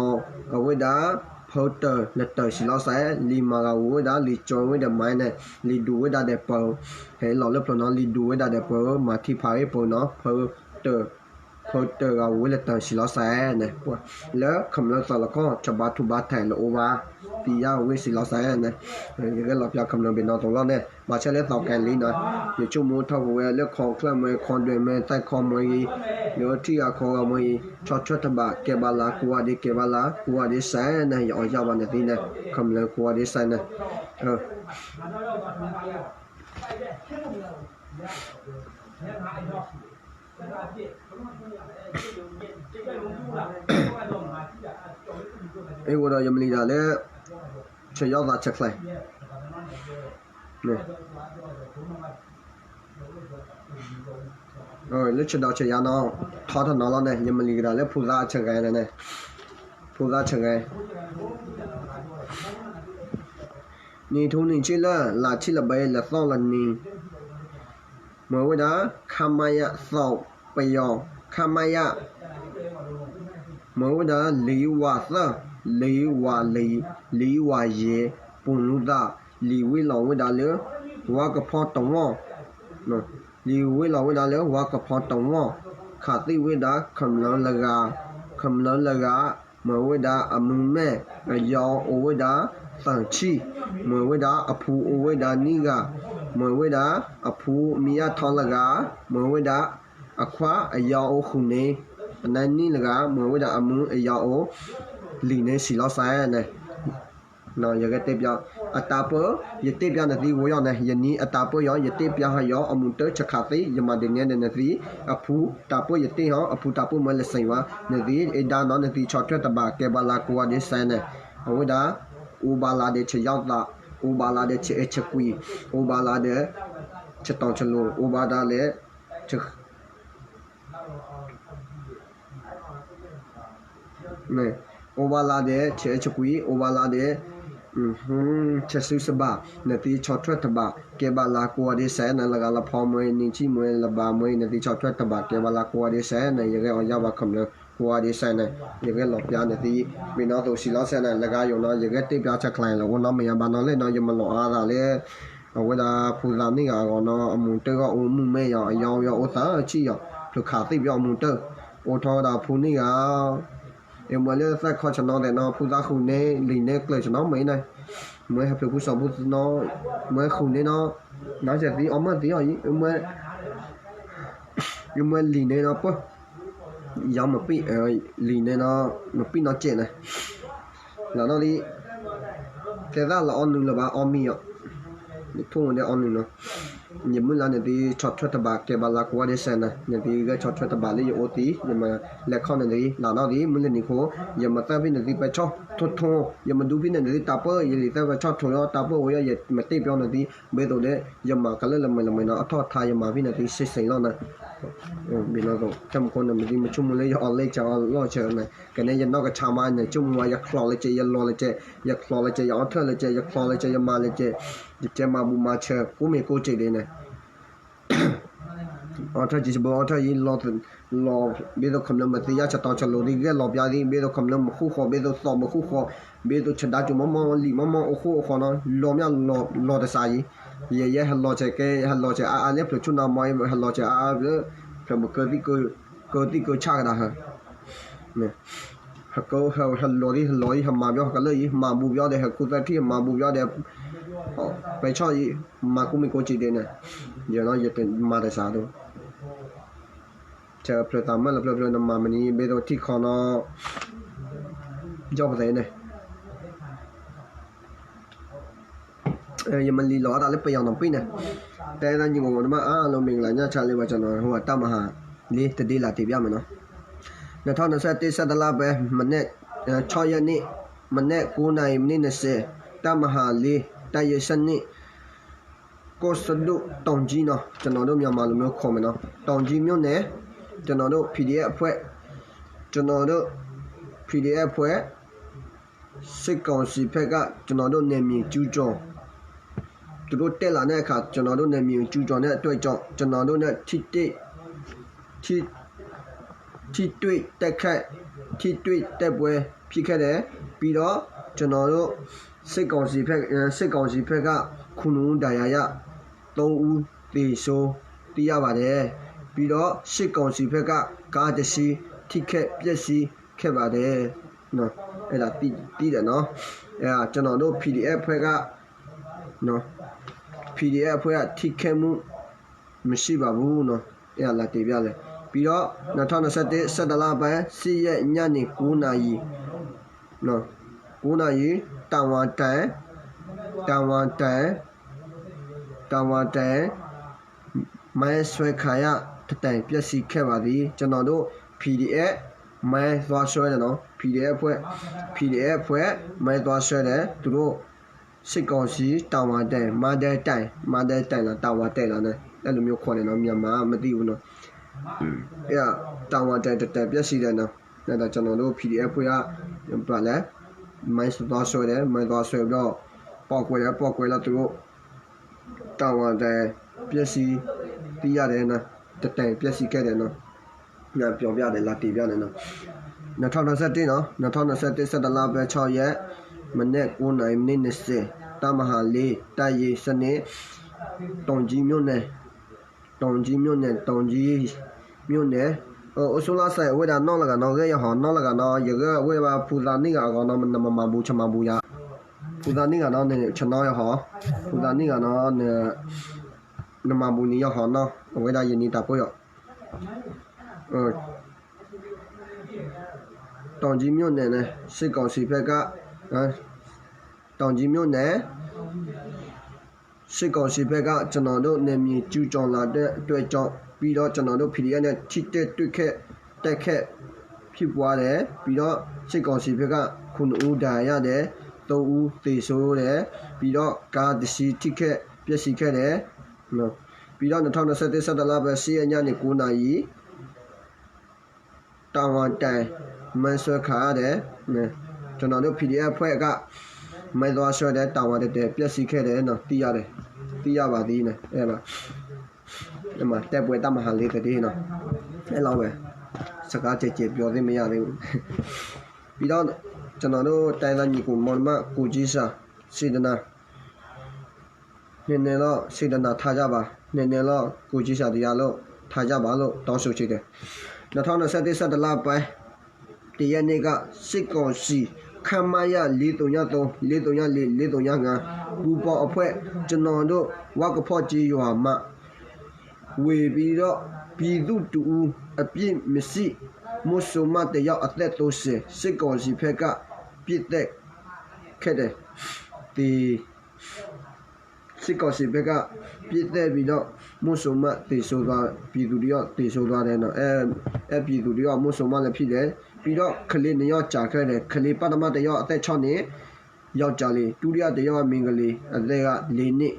အဝဲဒၣ် ဖ ဖၢတၢၢ်လၢတၢၢ်စံးလီၤစဲး, လံာ်မၤဂၤဝူၤဝဲဒၣ် လံာ်ကၠီဝဲဒီးမၤန့ၣ်, လံာ်ဒူၣ်ဝဲဒၣ်ဒီးပၢၢ်, ဟဲလီၤလၢဖျၢၣ်နီၤ လံာ်ဒူၣ်ဝဲဒၣ်ဒီးပၢၢ်, မၤထံဖးအ့ၣ်ပၢၢ်နီၤ, ဖၢတၢၢ်, ဖၢတၢၢ်ဂၤဝူၤဝဲလၢတၢၢ်စံးလီၤစဲးန့ၣ်, လၢခမျၢၢ်သးလီခီၣ် တဘါထူဘါထဲးလၢအိၣ်ဘၣ်, သံယါဝဲစံးလီၤစဲးန့ၣ်, ယကဲလီၤပျါခမျၢၢ်ဘ့ၣ်နီၣ်သိးလီၤန့ၣ်, ဘၣ်ဆၣ်လၢသီကဲလံနီၤ, ယဆိကမိၣ်ထီၣ်ပဝဲလၢခီၣ်ချၢမ့ၢ် ခီၣ်ဒွဲၣ်မ့ၢ် သဲခီမ့ၢ်ဂ့ၤ, လၢထံဂၤခီဂၤမ့ၢ်ဂ့ၤ, ဆီၣ်ထွဲတဘၣ်ကဲဘၣ်လၢ ကိးဂၤဒဲးကဲဘၣ်လၢ ကိးဂၤဒဲးစဲးန့ၣ် ယအီၣ်ယၢ်ဘၣ်န့ၣ်သ့န့ၣ်, ခမျၢၢ်ကိးဂၤဒဲးစဲးန့ၣ် အဃိဒီးယမံၤလံဒၣ်လၢ ဆၢယီၣ်သးဆၢချဲ လၢဆၢဒီးဆၢယါနီၤ, ထီထီၣ်နီၤလီၤန့ၣ် ယမံၤလံကဒၣ်လၢဖိသၣ်ဆၢဂဲၤန့ၣ်, ဖိသၣ်ဆၢဂဲၤ နံၣ်ထူနံၣ်ဆံလၢ လါထံလၢဘဲလၢသီလၢနံၤ, မ့ၢ်ဝဲဒၣ် ခမရ သီပယီၤ ခမရ မ့ၢ်ဝဲဒၣ် လံဝးသၢ, လံဝးလံ, လံဝးယဲၢ်, ပူၤလူသး, လံဝ့ၤလီၤဝဲဒၣ်လၢ ဝါကဖီတဝီၢ်, လံဝ့ၤလီၤဝဲဒၣ်လၢ ဝါကဖီတဝီၢ်, ခးသံဝဲဒၣ် ခမျၢၢ်လၢဂၤ, ခမျၢၢ်လၢဂၤ, မ့ၢ်ဝဲဒၣ်အမုၢ်မဲၢ် အယီၤအိၣ်ဝဲဒၣ် သၢဆံ, မ့ၢ်ဝဲဒၣ်အဖုအိၣ်ဝဲဒၣ်နွံဂၤ, မ့ၢ်ဝဲဒၣ်အဖုမံယါထီလၢဂၤ, မ့ၢ်ဝဲဒၣ် အခွါအယီၤအိၣ်ဃုာ်န့ၣ်, အနၢ်နံၣ်လၢဂၤ, မ့ၢ်ဝဲဒၣ်အမုၢ်အယီၤအိၣ် လံာ်န့ၣ်စံးလီၤစဲးန့ၣ်, ယကတဲပျီ အတၢ်ပၢ ယတဲပျီနသံဝဲယီၤန့ၣ်, ယနံၤအတၢ်ပၢယီၤ ယတဲပျီဟီယီၤ အမုၢ်တၢ်ဆၢခးသံ ယမၤဒ်န့ၣ်ဒီးနသံ, အဖုတၢ်ပၢယတဲဟီ အဖုတၢ်ပၢမ့ၢ်လၢစ့ၢ်ဝါ, နသံအ့ဒါနီၤ နသံဆီၣ်ထွဲတဘၣ်ကဲဘၣ်လၢကိးဂၤဒဲးစဲးန့ၣ်, အဝဲဒၣ် အိၣ်ဘၣ်လၢဒီးဆၢယီၣ်သး, အိၣ်ဘၣ်လၢဒီးဆၢအဲၣ်ဆၢကွံာ်, အိၣ်ဘၣ်လၢဒီး ဆၢတီဆၢလိၤ, အိၣ်ဘၣ်ဒၣ်လၢ အိၣ်ဘၣ်လၢဒီး ဆၢအဲၣ်ဆၢကွံာ်, အိၣ်ဘၣ်လၢဒီး ဆၢစုစဘၣ်, နသံဆီၣ်ထွဲတဘၣ် ကဲဘၣ်လၢကိးဂၤဒဲးစဲးန့ၣ်, လၢဂၤလၢဖီမ့ၢ် နံၣ်ဆံမ့ၢ် လၢဘၣ်မ့ၢ် နသံဆီၣ်ထွဲတဘၣ် ကဲဘၣ်လၢကိးဂၤဒဲးစဲးန့ၣ်, ယဂဲၤအီၤယါဘၣ်ခမျၢၢ်ကိးဂၤဒဲးစဲးန့ၣ်, ယဂဲၤလီၤပျါနသံ ဘ့ၣ်နီၣ်သိးစံးလီၤစဲးန့ၣ်, လၢဂၤယိာ်နီၤ ယဂဲၤတဲပျါဆၢကျါလီၤ, အိၣ်နီတမံၤယါဘၣ်နီၤလဲၣ်နီၤ, ယမၤလီၤအါသးလၢ အဝဲဒၣ်ဖိသၣ်န့ၣ်ဂၤအဂီၢ်နီၤ, အမုၢ်တၢ်ဂီၢ်အိၣ်မုၢ်မဲာ်ယီၤ အယီၤအိၣ်သၢဆံယီၤ, ဖျုးခးသံပယီၤအမုၢ်တၢ်, အိၣ်ထီၣ်ဝဲဒၣ်ဖိန့ၣ်ဂၤ, အမ့ၢ်လၢသၢခီဆၢနီၤသဲးနီၤ, ဖိသၣ်ဃုာ်န့ၣ် လံာ်န့ၣ်ကျၢၤဆၢနီၤမ့ၢ်န့ၣ်, မ့ၢ်ဟဲဖျုးဖိစီၤဖိနီၤ, မ့ၢ်ဃုာ်န့ၣ်နီၤ, နစဲးသံအီၤမ့ၢ်သံအီၤအံၤ, မ့ၢ်လံာ်န့ၣ်နီၤပၢၢ် ယီၤမပံၣ်, လံာ်န့ၣ်နီၤ မပံၣ်နီၤစဲးန့ၣ်, လီၤနီၣ်ဒံး, ကဲသးလီၤအီနုာ်လၢၤဘၣ်အီမံၤအီၤ, ယထိၣ်ဝဲဒၣ်အီနုာ်နီၤ, ယမုၢ်လၢ်နသံဆီၣ်ထွဲတဘၣ်ကဲဘၣ်လၢကိးဂၤဒဲးစဲးန့ၣ်, နသံဂဲၤဆီၣ်ထွဲတဘၣ်လၢယအိၣ်သံ, ယမၤလဲၤခီနသံ, လီၤနီၣ်ဒံး မုၢ်လၢ်နံၤခိၣ်, ယမၤသၣ်ဖဲနသံပဲဆီၣ်ထိၣ်ထိၣ်, ယမၤဒူဖဲနသံတၢ်ပၢၢ်, ယလံာ်သၢပဲဆီၣ်ထိၣ်ယီၤ တၢ်ပၢၢ်ဝဲယီၤ ယမၤတဲပျီနသံ, ဘၣ်သိးဒီး ယမၤကလၢလၢမုၢ်လၢ်မုၢ်နီၤ အထီၣ်ထါယမၤဖဲနသံစ့ၢ်စ့ၢ်လီၤန့ၣ်, ဘ့ၣ်နီၣ်သိး တမူခိၣ်န့ၣ် မ့ၢ်သံမ့ၢ်ဆိကမိၣ်လၢယအီၣ်လဲဆၢအီၣ်လီၢ်ဆၢန့ၣ်, ကဲန့ၣ်ယနီၢ်ကဆါမးန့ၣ် ဆိကမိၣ်ဝဲ ယချီၣ်လၢကဲ ယလီၢ်လၢကဲ, ယချီၣ်လၢကဲ ယအီၣ်ထၢၣ်လၢကဲ ယချီၣ်လၢကဲ ယမၤလၢကဲ, ယကဲမၤဘူၣ်မၤဆၢ ကိးမ့ၢ်ကိးစ့ၢ်ဒ်န့ၣ် အီၣ်ထၢၣ်ကံစဘၢအီၣ်ထၢၣ်အံၤ လီၤ ဘၣ်သိးခမျၢၣ်မၤသံယါဆၢတီဆၢလိၤသံ ဂဲၤလီၤပျါသံ ဘၣ်သိးခမျၢၣ်မၤဃူဃီ ဘၣ်သိးသီမၤဃူဃီ ဘၣ်သိးဆၢဒါကၠိမီမီ လံာ်မီမီ အိၣ်ဃူအိၣ်ဃီနီၤ လီၤမးလီၤတစးအံၤ ယဲယဲဟဲလီၤဆဲးကဲ ဟဲလီၤဆဲးအါအါလၢဖျၢၣ်ဆူနၤမီ ဟဲလီၤဆဲးအါအါလၢ ဖျၢၣ်မၤကၢသံကၢဆၣ်ကဒါဟၢ ဟဲလီၤသံ ဟဲလီၤအံၤ ဟမၤပျီဟကလၢာ်အံၤ ဟမၤဘူၣ်ပျီဒီး ဟဲကူသၢထံၣ် ဟမၤဘူၣ်ပျီဒီး ပဲဆီၣ်အံၤ မၤကူမ့ၢ်ကူစံးဒ်န့ၣ် ယဲနီၤ ယတမၤတစးဒိၣ် ဆၢဖျၢၣ်သးမၢလၢဖျၢၣ်ဖျၢၣ်နမၤမနုၤ ဘၣ်သိးထံၣ်ခီနီၤ ယီၢ်ပသဲန့ၣ် ယမၤလံလီၤအသးလၢပယီၤနီၣ်ပံၣ်န့ၣ် တဲဒၣ်ညီမတမၤအါလီၤ မ့ၢ်ကလၢညါဆါလၢပှၤကနီၤ ဟိတၢ်မၤဟးလံ တဒ့လးတ့ၢ်ပျၢ်မ့ၢ်နီၤ နထီၣ်နဆၢတ့ဆၢတလါပဲ မနဲၣ် ဆီယဲၢ်နံၣ် မနဲၣ် ကူနၣ်အံၤ မနံၣ်နစဲး တၢ်မၤဟးလံ တၢ်ယဲၢ်ဆၢနံၣ် ကီၢ်စဒိၣ် တောင်ကြီးနီၤ ကျွန်တော်တို့ မြန်မာလူမျိုးခေါ်မယ်နော် တောင်ကြီးမြို့နယ် ကျွန်တော်တို့ PDF အဖွဲ့ ကျွန်တော်တို့ PDF အဖွဲ့ စစ်ကောင်စီဘက်က ကျွန်တော်တို့ နယ်မြေကျူးကျော် သူတို့တက်လာတဲ့အခါ ကျွန်တော်တို့ နယ်မြေကျူးကျော်တဲ့အတွက်ကြောင့် ကျွန်တော်တို့နဲ့ ထိတွေ့ ထိ ထိတွေ့တိုက်ခိုက် ထိတွေ့တိုက်ပွဲဖြစ်ခဲ့တယ်။ ပြီးတော့ ကျွန်တော်တို့ စစ်ကောင်စီဘက် စစ်ကောင်စီဘက်က ခုနှစ်ဦး ဒဏ်ရာရ သုံးဦး သေဆုံး သိရတယ်။ ပြီးတော့ စစ်ကောင်စီဘက်က ကားတစ်စီး ထိခိုက်ပျက်စီးခဲ့ပါတယ်နော်။ အဲ့ဒါသိသိတယ်နော်။ အဲ့ဒါကျွန်တော်တို့ PDF အဖွဲ့ကနော် PDF အဖွဲ့က ထိခိုက်မှု မရှိပါဘူးနော်။ အဲ့ဒါလာတင်ပြတယ်။ ပြီးတော့ နှစ်ထောင်နှစ်ဆယ့်တစ် ဆယ့်တစ်လပိုင်း ရှစ်ရက် ညနေ ကိုးနာရီနော် ကိုးနာရီ တာဝါတိုင် တာဝါတိုင် တာဝါတိုင် မိုင်းဆွဲခံရ တစ်တိုင် ပျက်စီးခဲ့ပါသည်။ ကျွန်တော်တို့ PDF မိုင်းသွားဆွဲတယ်နော်။ PDF အဖွဲ့ PDF အဖွဲ့ မိုင်းသွားဆွဲတယ်။ သူတို့ စစ်ကောင်စီ တာဝါတိုင် မန္တလေးတိုင်း မန္တလေးတိုင်းလား တာဝါတိုင်လားနော် အဲ့လိုမျိုးခေါ်တယ်နော် မြန်မာမသိဘူးနော်။ အဲ့ဒါ တာဝါတိုင် တစ်တိုင် ပျက်စီးတယ်နော်။ အဲ့ဒါကျွန်တော်တို့ PDF အဖွဲ့က ဘာလဲ မိုင်းသွားဆွဲတယ် မိုင်းသွားဆွဲပြီးတော့ ပေါက်ကွဲတယ် ပေါက်ကွဲတော့သူတို့ တာဝါတိုင် ပျက်စီး သိရတယ်နော် တစ်တိုင် ပျက်စီးခဲ့တယ်နော် ငါပြောပြတယ် လာတင်ပြတယ်နော်။ နှစ်ထောင်နှစ်ဆယ့်တစ်နော် နှစ်ထောင်နှစ်ဆယ့်တစ် ဆယ့်တစ်လပိုင်း ခြောက်ရက် မနက် ကိုးနာရီ မိနစ် နှစ်ဆယ် တပ်မဟာလေး တပ်ရင်း စနစ် တောင်ကြီးမြို့နယ် တောင်ကြီးမြို့နယ် တောင်ကြီးမြို့နယ် အိၣ်ဆူၣ်လၢ်စဲး အဝဲဒၣ်နီၢ်လၢဂၤနီၢ် ဂဲၢ်ယဟီနီၢ်လၢဂၤနီၢ် ယဂဲၢ်အဝဲဘၣ် ဖူသးနံၣ်ဂၤအဂီၢ်နီၢ် နမၤဘူၣ်ဆမၤဘူၣ်ယၤ ဖူသးနံၣ်ဂၤနီၢ်န့ၣ် ဆနီၢ်ယဟီ ဖူသးနံၣ်ဂၤနီၢ် နမၤဘူၣ်န့ၣ်ယဟီနီၢ် အဝဲဒၣ်ယန့ၢ်တၢ်ဖိယီၤ တောင်ကြီးမြို့နယ်နဲ့ စစ်ကောင်စီဘက်က တောင်ကြီးမြို့နယ် စစ်ကောင်စီဘက်က ကျွန်တော်တို့ နယ်မြေကျူးကျော်လာတဲ့အတွက်ကြောင့် ပြီးတော့ ကျွန်တော်တို့ PDF နဲ့ ထိတွေ့တိုက်ခိုက် တိုက်ခိုက်ဖြစ်ပွားတယ်။ ပြီးတော့ စစ်ကောင်စီဘက်က ခုနှစ်ဦး ဒဏ်ရာရတယ်၊ သုံးဦး သေဆုံးတယ်။ ပြီးတော့ ကားတစ်စီး ထိခိုက်ပျက်စီးခဲ့တယ်။ ပြီးတော့ နှစ်ထောင်နှစ်ဆယ့်တစ် ဆယ့်တစ်လပိုင်း ရှစ်ရက် ညနေ ကိုးနာရီ တာဝါတိုင် မိုင်းဆွဲခံရတယ်။ ကျွန်တော်တို့ PDF အဖွဲ့က မိုင်းသွားဆွဲတယ် တာဝါတိုင် ပျက်စီးခဲ့တယ်နော် သိရတယ် သိရပါသည်နော် အဲ့ပါ အဲ့မှာ တပ်ပွဲ တပ်မဟာလေး သတင်းနော် အဲ့လောက်ပဲ စကားကျယ်ကျယ်ပြောသိပ်မရသေးဘူး ပြီးတော့ ကျွန်တော်တို့ တိုင်းရင်းသားညီကိုမောင်နှမ ကိုကြီးစာ စေတနာ နည်းနည်းတော့ စေတနာထားကြပါ၊ နည်းနည်းတော့ ကိုယ်ချင်းစာတရားလို့ ထားကြပါလို့ တောင်းဆိုချင်တယ်။ နှစ်ထောင်နှစ်ဆယ့်တစ် ဆယ့်တစ်လပိုင်း တစ်ရက်နေ့က စစ်ကောင်စီ ခမရ လေးသုံးညသုံး၊ လေးသုံးညလေး၊ လေးသုံးညငါး ပူပေါင်းအဖွဲ့ ကျွန်တော်တို့ ဝါကဖော့ကျေးရွာမှ ဝင်ပြီးတော့ ပြည်သူတစ်ဦး အပြစ်မရှိ မုဆိုးမတစ်ယောက် အသက်သုံးဆယ် စစ်ကောင်စီဘက်က ပစ်သတ်ခဲ့တယ်။ သေ စစ်ကောင်စီဘက်က ပစ်သတ်ပြီးတော့ မုဆိုးမသေဆုံးသွား ပြည်သူတစ်ယောက်သေဆုံးသွားတယ်နော်။ အဲ အဲပြည်သူတစ်ယောက် မုဆိုးမလည်းဖြစ်တယ်။ ပြီးတော့ ကလေးနှစ်ယောက်ကျန်ခဲ့တယ်။ ကလေးပထမတစ်ယောက် အသက်ခြောက်နှစ် ယောက်ျားလေး၊ ဒုတိယတစ်ယောက်က မိန်းကလေး အသက်က လေးနှစ်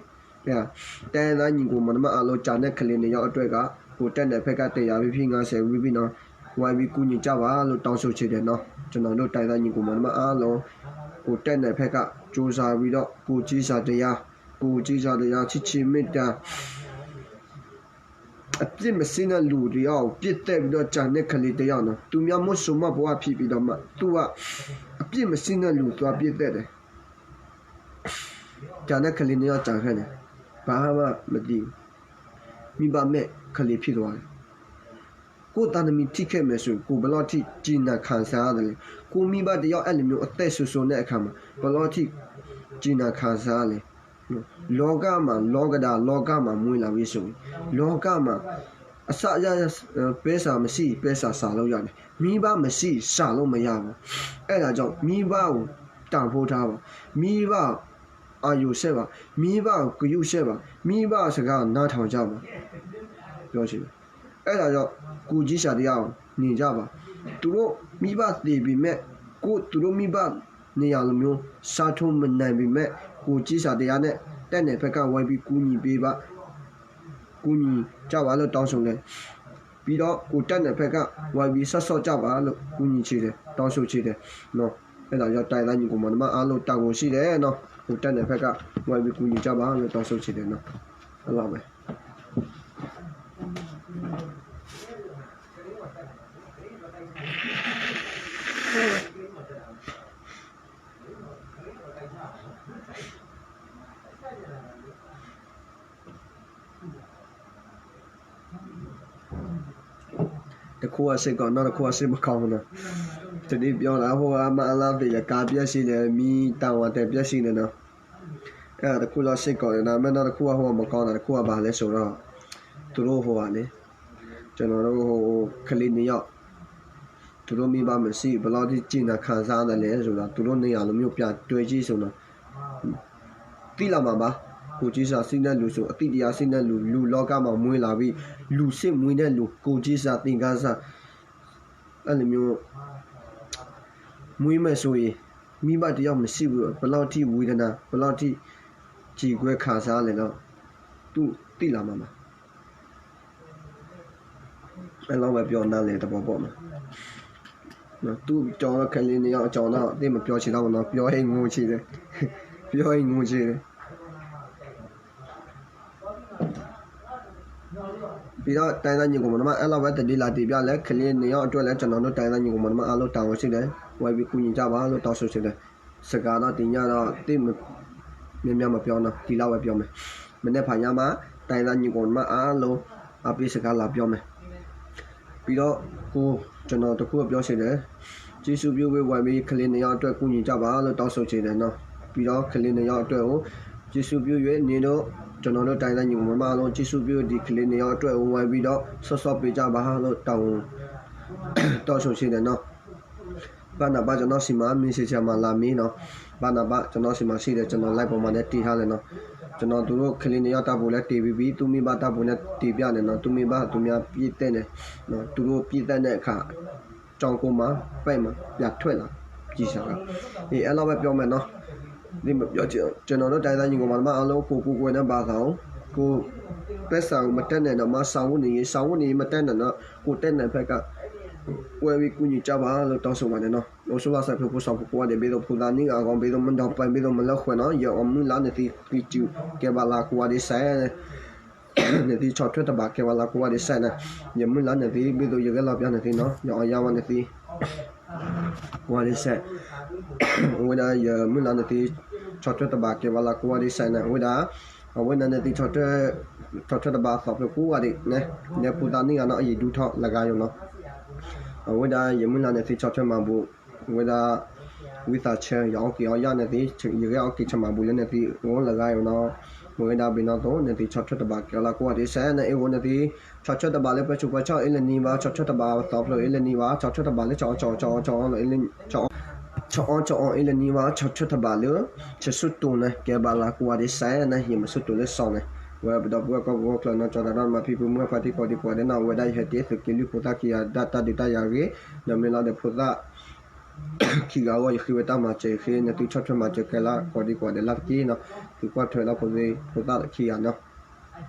တိုင်းရင်းသားညီကိုမောင်နှမအားလုံး ကျန်တဲ့ကလေးနှစ်ယောက်အတွက်က ကိုယ်တတ်နိုင်ဖက်က တစ်ရာ rupee ငါးဆယ် rupee နော် ဝိုင်းပြီးကူညီကြပါလို့ တောင်းဆိုချင်တယ်နော်။ ကျွန်တော်တို့ တိုင်းရင်းသားညီကိုမောင်နှမအားလုံး ကိုယ်တတ်နိုင်ဖက်က ကြိုးစားပြီးတော့ ကိုယ်ချင်းစာတရား ကိုယ်ချင်းစာတရား ချစ်ခြင်းမေတ္တာ အပြစ်မရှိတဲ့လူတစ်ယောက်ကို ပစ်သတ်ပြီးတော့ ကျန်တဲ့ကလေးတစ်ယောက်နော်။ သူများမုဆိုးမဘဝဖြစ်ပြီးတော့မှ သူက အပြစ်မရှိတဲ့လူ သွားပစ်သတ်တယ်။ ကျန်တဲ့ကလေးနှစ်ယောက်ကျန်ခဲ့တယ်။ ဘာမှမသိဘူး။ မိဘမဲ့ကလေးဖြစ်သွားတယ်။ ကိုယ့်သားသမီးထိခဲ့မယ်ဆိုရင် ကိုယ်ဘယ်လောက်ထိ ကြေနပ်ခံစားရတယ်လဲ။ ကိုယ့်မိဘတစ်ယောက်အဲ့လိုမျိုးအသက်ဆုံးရှုံးတဲ့အခါမှာ ဘယ်လောက်ထိ ကြေနပ်ခံစားရလဲ။ လောကမှာ လောကဓာတ် လောကမှာ မွေးလာပြီဆိုရင် လောကမှာ အစရ ပဲစာမရှိ ပဲစာစားလို့ရတယ်။ မိဘမရှိ စားလို့မရဘူး။ အဲ့ဒါကြောင့် မိဘကို တန်ဖိုးထားပါ။ မိဘ အာရုံစိုက်ပါ။ မိဘကို ဂရုစိုက်ပါ။ မိဘစကားနားထောင်ကြပါ။ ပြောချင်တယ်။ အဲ့ဒါကြောင့် ကိုယ်ချင်းစာတရားကို နေကြပါ။ သူတို့မိဘသေပေမဲ့ ကိုယ် သူတို့မိဘနေရာလိုမျိုး စားထိုးမနိုင်ပေမဲ့ ကိုယ်ချင်းစာတရားနဲ့ တတ်နိုင်ဖက်က ဝိုင်းပြီးကူညီပေးပါ။ ကူညီကြပါလို့ တောင်းဆိုတယ်။ ပြီးတော့ ကိုယ်တတ်နိုင်ဖက်က ဝိုင်းပြီးစောင့်ရှောက်ကြပါလို့ ကူညီချင်တယ်။ တောင်းဆိုချင်တယ်နော်။ အဲ့ဒါကြောင့် တိုင်းရင်းသားညီကိုမောင်နှမအားလုံး တာဝန်ရှိတယ်နော်။ ကိုယ်တတ်နိုင်ဖက်က ဝိုင်းပြီးကူညီကြပါလို့ တောင်းဆိုချင်တယ်နော်။ အဲ့လောက်ပဲ။ တခိၣ်အစ့ၢ်ကီး နီၢ်တခိၣ်အစ့ၢ်မကီၢ်နီၤ, တဒ်ပယီၤလၢအဟိအမါအလါသ့ၣ်လဲၣ် ကါပျဲၢ်စံလဲၣ် မံတၢ်ဝၤတဲာ်ပျဲၢ်စံန့ၣ်နီၤ, အဲၣ်တခိၣ်လီၤစ့ၢ်ကီးန့ၣ်နီၤ, မ့ၢ်နီၢ်တခိၣ်အဟိအမကီၢ်နီၤ တခိၣ်အဘၣ်လဲၣ်စိၤဒီး, သူတို့ဟိဝၤန့ၣ်, ကျွန်တော်တို့ဟို ကလေးနှစ်ယောက် သူတို့မိဘမရှိဘူး ဘယ်လောက်ထိ ကျေနပ်ခံစားရတယ်လဲဆိုတော့ သူတို့နှစ်ယောက်လုံးမျိုး ပြန်တွေ့ကြည့်ဆိုတော့ သိလာမှာပါ။ ကိုယ်ချင်းစာရှိတဲ့လူဆို အသိတရားရှိတဲ့လူ လူလောကမှာမွေးလာပြီး လူစိတ်မွေးတဲ့လူ ကိုယ်ချင်းစာသင်ခန်းစာ အဲ့လိုမျိုး မွေးမယ်ဆိုရင် မိဘတစ်ယောက်မရှိဘူး ဘယ်လောက်ထိဝေဒနာ ဘယ်လောက်ထိ ကြေကွဲခံစားလဲတော့ သူသိလာမှာပါ။ အဲ့လောက်ပဲပြောနားလည်သဘောပေါက်မယ်။ သူ့ကျောင်းတော့ ကလေးနှစ်ယောက်ကျောင်းတော့ သိပ်မပြောချင်တော့ဘူးနော်။ ပြောရင်ငိုချင်တယ်။ ပြောရင်ငိုချင်တယ်။ ပြီးတော့ တိုင်းရင်းသားညီကောင်မောင်နှမ အဲ့လောက်ပဲ သတင်းလာတင်ပြလဲ ကလေးနှစ်ယောက်အတွက်လည်း ကျွန်တော်တို့ တိုင်းရင်းသားညီကောင်မောင်နှမအားလုံး တာဝန်ရှိတယ်။ ဝိုင်းပြီးကူညီကြပါလို့ တောင်းဆိုချင်တယ်။ စကားတော့ ဒီညတော့ သိပ်မ များများမပြောနော်။ ဒီလောက်ပဲပြောမယ်။ မနက်ဖြန်ညမှ တိုင်းရင်းသားညီကောင်မောင်နှမအားလုံး အပေးစကားလာပြောမယ်။ ပြီးတော့ ကို ကျွန်တော်တစ်ခုပြောချင်တယ်။ ကျေးဇူးပြုပြီး ဝိုင်းပြီး ကလေးနှစ်ယောက်အတွက် ကူညီကြပါလို့ တောင်းဆိုချင်တယ်နော်။ ပြီးတော့ ကလေးနှစ်ယောက်အတွက်ကို ကျေးဇူးပြု၍ နင်တို့ ကျွန်တော်တို့ တိုင်းရင်းသားညီကောင်မောင်နှမအားလုံး ကျေးဇူးပြု ဒီကလေးနှစ်ယောက်အတွက်ကို ဝိုင်းပြီးတော့ ဆော့ဆော့ပေးကြပါလို့ တောင်း တောင်းဆိုချင်တယ်နော်။ ဘဏ္ဍာဘတ်ကျွန်တော်ဆီမှာ Messenger မှာလာမေးနော်။ ဘဏ္ဍာဘတ်ကျွန်တော်ဆီမှာရှိတယ်။ ကျွန်တော် live ပေါ်မှာလည်းတင်ထားတယ်နော်။ ကျွန်တော်သူတို့ကလေးနှစ်ယောက်တၢ်ပူလည်းတင်ပြီးပြီ။ သူ့မိဘတၢ်ပူလည်းတင်ပြတယ်နော်။ သူ့မိဘသူများပြည့်သက်တယ်နော်။ သူတို့ပြည့်သက်တဲ့အခါ ကျောင်းကိုမှ ပိုက်မှာ ပြန်ထွက်လာ ကြည့်စရာက အေး အဲ့လောက်ပဲပြောမယ်နော်။ ဒီမပြောချင် ကျွန်တော်တို့တိုင်းရင်းသားညီကောင်မောင်နှမအားလုံး ကိုယ်ကိုယ်ကိုယ်နဲ့ဘာသာကို ကိုယ်ဘက်စာကိုမတတ်နိုင်တော့မှ စာဝတ်နေရေး စာဝတ်နေရေးမတတ်နိုင်တော့ ကိုယ်တတ်နိုင်ဘက်က ဝဲဝီကူညီကြပါလို့ တောင်းဆိုပါတယ်နော်။ အိၣ်ဆူၣ်လၢ်စဲးဖျိဖိစီၤဖိကိးဂၤဒဲး ဘ့သိးဖိသၣ်နံၣ်ဂၤအဂီၢ် ဘ့သိးမုၢ်ဒီးပှဲၤ ဘ့သိးမုၢ်လၢခွဲးနော် ယအီၣ်မုၢ်လၢ်နသ့ ကံစူ ကဲဘၣ်လၢကိးဂၤဒဲးစဲး နသ့ဆီၣ်ထွဲတဘၣ်ကဲဘၣ်လၢကိးဂၤဒဲးစဲးန့ၣ် ယမုၢ်လၢ်နသ့ ဘ့သိးယဂဲၤလီၤပျီနသ့နော် ယအီၣ်ယါဝဲနသ့ ကိးဂၤဒဲးစဲး အဝဲဒၣ်ယမုၢ်လၢ်နသ့ ဆီၣ်ထွဲတဘၣ်ကဲဘၣ်လၢကိးဂၤဒဲးစဲးန့ၣ် အဝဲဒၣ် အဝဲဒၣ်နသ့ ဆီၣ်ထွဲတဘၣ်အသီဖျိကိးဂၤဒဲးန့ၣ် လၢဖိသၣ်နံၣ်ဂၤနီၤ အယံာ်ဒူထီၣ်လၢဂၤယိၤနီၤ အဝဲဒၣ်ယမုၢ်လၢ်နသ့ ဆီၣ်ထွဲမၤဘူၣ် အဝဲဒၣ် ဝံသးဆၢ ယအီၣ်က့ၤအီၣ်ယၣ်နသ့ ယဂဲၤအီၣ်က့ၤဆၢမၤဘူၣ်လၢနသ့အိၣ်လၢဂၤယိၤနီၤ မ့ၢ်ဝဲဒၣ်ဘ့ၣ်နီၣ်သိး နသ့ဆီၣ်ထွဲတဘၣ်ကဲလၢကိးဂၤဒဲးစဲးန့ၣ် အ့ၣ်ဝဲနသ့ ဆီၣ်ထွဲတဘၣ်လၢပှဲၤဆူးပှဲၤဆီၣ်အ့ၣ်လၢနံၤဘၣ် ဆီၣ်ထွဲတဘၣ်သီဖျိအ့ၣ်လၢနံၤဘၣ် ဆီၣ်ထွဲတဘၣ်လၢဆီၣ်အီၣ်ဆီၣ်အီၣ်ဆီၣ်အီၣ်လၢ ဆီၣ်အီၣ်ဆီၣ်အီၣ်အ့ၣ်လၢနံၤဘၣ် ဆီၣ်ထွဲတဘၣ်လၢ ဆၢဆူၣ်တိၤန့ၣ် ကဲဘၣ်လၢကိးဂၤဒဲးစဲးန့ၣ် ယမၤဆူၣ်တိၤလၢစီၤန့ၣ် ဝဲပဒီပုၢ်ဝဲၢ်ကီၢ်ပူၤကီၢ်ချၢနီၤ ကၠီၤတၢ်တၢ်မၤဖံဖုမုၢ်ဖါတံၢ်ကီၢ်ဒံးကိးဂၤဒဲးနီၤ အဝဲဒၣ်ယဟဲတ့သုးက့လွံၢ်ဖိသၣ်ခံဂၤဒၣ်တၢ်ဒုးတၢ်ယၤဂ့ၤ ဒီးမ့ၢ်လီၤဒီးဖိသၣ် ခံဂၤအဂီၢ် ယဃ့ဝဲတၢ်မၤစၢၤ ယဃ့နသုဆီၣ်ထွဲမၤစၢၤကဲလၢကိးဒံးကိးဂၤဒဲးလၢတက့ၢ်နီၤ သုကွၢ်ထွဲလၢဖိသ့ၣ်ဖိသၣ်ခံဂၤ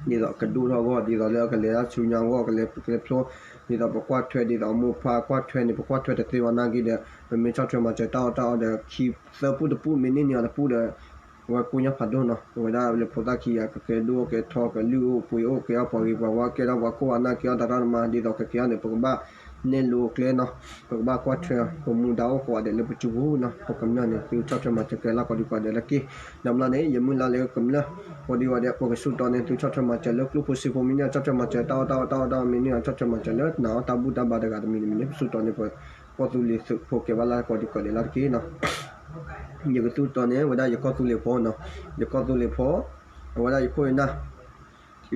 နီၤ ဒ်သိးကဒိၣ်ထီၣ်အဂီၢ် ဒ်သိးလၢအကလဲၤတၢ်ဆူညါအဂီၢ် ကလဲၤကလဲၤဖျိ ဒ်သိးပကွၢ်ထွဲ ဒ်သိးအမိၢ်ဖါကွၢ်ထွဲန့ၣ် ပကွၢ်ထွဲတသ့ဘၣ်နာ်က့ဒီး ပမ့ၢ်ဆီၣ်ထွဲမၤစၢၤတၢ်အီၣ်တၢ်အီဒီး ခံသၢပူၣ်တပူၣ် မ့ၢ်န့ၢ်န့ၢ်အီၤတပူၣ်ဒီး အဝဲကိညါဖးဒိၣ်နီၤ အဝဲဒၣ်လၢဖိသၣ်ခံဂၤ ကကဲဒိၣ်ကဲထီ ကလုၢ်အိၣ်ပှ့ၤအိၣ် ကဲအီၣ်ပှၤဂ့ၤပှၤဝါ ကဲထီၣ်ပှၤခိၣ်အနၢ် ကဲအီၣ်တၢ်တၢ်မၤ ဒ်သိးကကဲအီၤန့ၣ် ပကဘၣ်နဲၣ်လိအကျဲနီၤ ပကဘၣ်ကွၢ်ထွဲ ပမူဒါအိၣ်ကိးဂၤဒဲးလၢပစုပူၤနီၤ ပကမျၢၢ်န့ၣ် သုဆီၣ်ထွဲမၤစၢၤကဲလၢကိးဒံးကိးဂၤဒဲးလၢတက့ၢ် ဒီးမျၢ်န့ၣ် ယမုၢ်လၢ်လၢကမျၢၢ် ကိးဒံးကိးဂၤဒဲး ပကဆူၣ်တီန့ၣ် သုဆီၣ်ထွဲမၤစၢၤလၢကျိၣ်ဖိစ့ဖိ မ့ၢ်န့ၢ်အီၤဆီၣ်ထွဲမၤစၢၤ တၢ်အီၣ်တၢ်အီတၢ်အီၣ်တၢ်အီမ့ၢ်န့ၢ်အီၤဆီၣ်ထွဲမၤစၢၤလၢ နာ်အီၣ်တၢ်ဘူၣ်တၢ်ဘါတဂၤတမံၤတမံၤန့ၣ် ပဆူၣ်တီန့ၣ် ပကီၢ်သူလ့ၤသုးဖိကဲဘၣ်လၢကိးဒံးကိးဂၤဒဲးလၢတက့ၢ်နီၤ ယကသူၣ်တီန့ၣ် ဝဲဒၣ်ယကီၢ်သူလ့ၤဖိနီၤ ယကီၢ်သူလ့ၤဖိ အဝဲဒၣ်ယခိၣ်ယနၢ်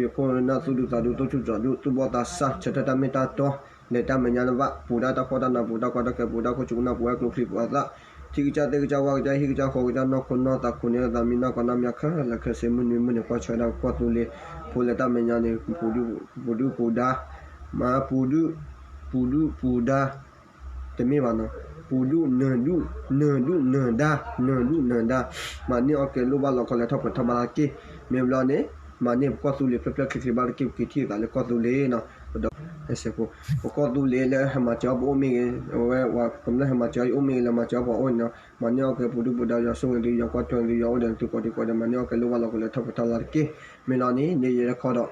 ယခိၣ်ယနၢ်သူၣ်ဒူသးဒူ သူၣ်ဆူၣ်သးဆူၣ် သူၣ်ဘီၣ်သးစၢ် ဆၢထၢၣ်တၢ်မ့ၢ်တၢ်တီ လဲၤတၢ်မဲာ်ညါတဘၣ် ပူၤဒၣ်တၢ်ဖှီၣ်တၢ်နး ပူၤတၢ်ကီတၢ်ခဲ ပူၤဒၣ်ခိၣ်ဆူၣ်နၢ် ပူၤဝဲကျိချံပူၤအသၣ် ထံကစၢ်သ့ၣ်ကစၢ်ဝၣ်ကစၢ် ဟံၣ်ကစၢ်ဃီကစၢ် နီၢ်ခိနီၢ်သးခိၣ်န့ၣ် သးမံနီၢ်ကီၢ်နီၢ်မၠၣ်ခဲလၢာ်ခဲဆ့ မုၢ်နွံမုၢ်န့ၣ် ကွၢ်ဆၢဒၣ်ကီၢ်သူလ့ၤဖိ လဲၤတၢ်မဲာ်ညါန့ၣ် ပူၤဒုၣ်ပူၤဒါ မၤပူၤဒုၣ် ပူၤဒုၣ်ပူၤဒါ တမ့ၢ်ဘၣ်နီၤ ပူၤဒုၣ်နၢၤဒုၣ် နၢၤဒုၣ်နၢၤဒါ နၢၤဒုၣ်နၢၤဒါ မၤန့ၢ်အီၣ်ကဲၤလိၣ်ဘၣ်လီၤခီလဲၤထီၣ်ပှဲၤထီၣ်ဘၣ်လၢ်တက့ၢ် မ့ၢ်ဘျီန့ၣ် မၤန့ၢ်ပကီၢ်သူလ့ၤဖျၢၣ်ဖျၢၣ်ချ့ချ့ဘၣ်လၢ်တက့ၢ် ပက့ၤထံၣ်သးလၢကီၢ်သူလ့ၤနီၤ ပဒီး ပကီၢ်သူလ့ၤလၢဟဲမၤစၢၤအီၣ်ပအိၣ်မ့ၢ်ဂ့ၤ အဝဲပှၤကမျၢၢ်ဟဲမၤစၢၤအီၣ်ယအိၣ်မ့ၢ်ဂ့ၤ လဲၤမၤစၢၤအီၣ်ပှၤအိၣ်န့ၣ်နီၤ မၤန့ၢ်အီၣ်ကဲၤပူၤဒုၣ်ပူၤဒါ ယွၤဆိၣ်ဂ့ၤသု ယွၤကွၢ်ထွဲသု ယွၤအိၣ်ဒီးသုကိးဒံးကိးဂၤဒဲး မၤန့ၢ်အီၣ်ကဲၤလိၣ်ဘၣ်လီၤခီလဲၤထီၣ်ပှဲၤထီၣ်လၢ်တက့ၢ် မ့ၢ်လီၤန့ၣ် န့ၣ်ယဲတခီဒီး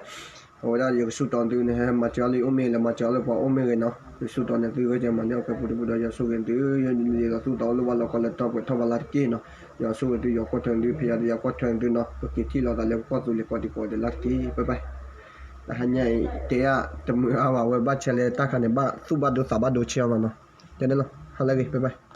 အဝဲဒၣ်ယကဆူၣ်တီသုန့ၣ် ဟဲမၤစၢၤအီၣ်လၢယအိၣ်မ့ၢ်ဂ့ၤ လဲၤမၤစၢၤအီၣ်လၢပှၤအိၣ်မ့ၢ်ဂ့ၤနီၤ ယဆူၣ်တီန့ၣ်သုဂ့ၤကဲၤ မၤန့ၢ်အီၣ်ကဲၤပူၤဒုၣ်ပူၤဒါ ယွၤဆိၣ်ဂ့ၤသု ယွၤသူၣ်တီအိၣ်လိၣ်ဘၣ်လီၤခီလဲၤထီၣ်ပှဲၤထီၣ်ဘၣ်လၢ်တက့ၢ်နီၤ ယွၤဆိၣ်ဂ့ၤသု ယွၤကွၢ်ထွဲသု ဖဲယၤဒီးယွၤကွၢ်ထွဲသုနီၤ ပက့ၤထံၣ်လိာ်သးလၢပကီၢ်သူလ့ၤကိးဒံးကိးဂၤဒဲးလၢ်တက့ၢ် bye bye ဟါညါအံၤ တဲအါတမုာ်အါဘၣ် အဝဲဘၣ်ဆဲးလဲၤတၢ်ခါန့ၣ် ဘၣ်သူၣ်ဘၣ်ဒိသးဘၣ်ဒိဆ့အီၤမးနီၤ. တဲန့ၣ်လီၤ ဟါလၢအဂ့ၤ bye bye.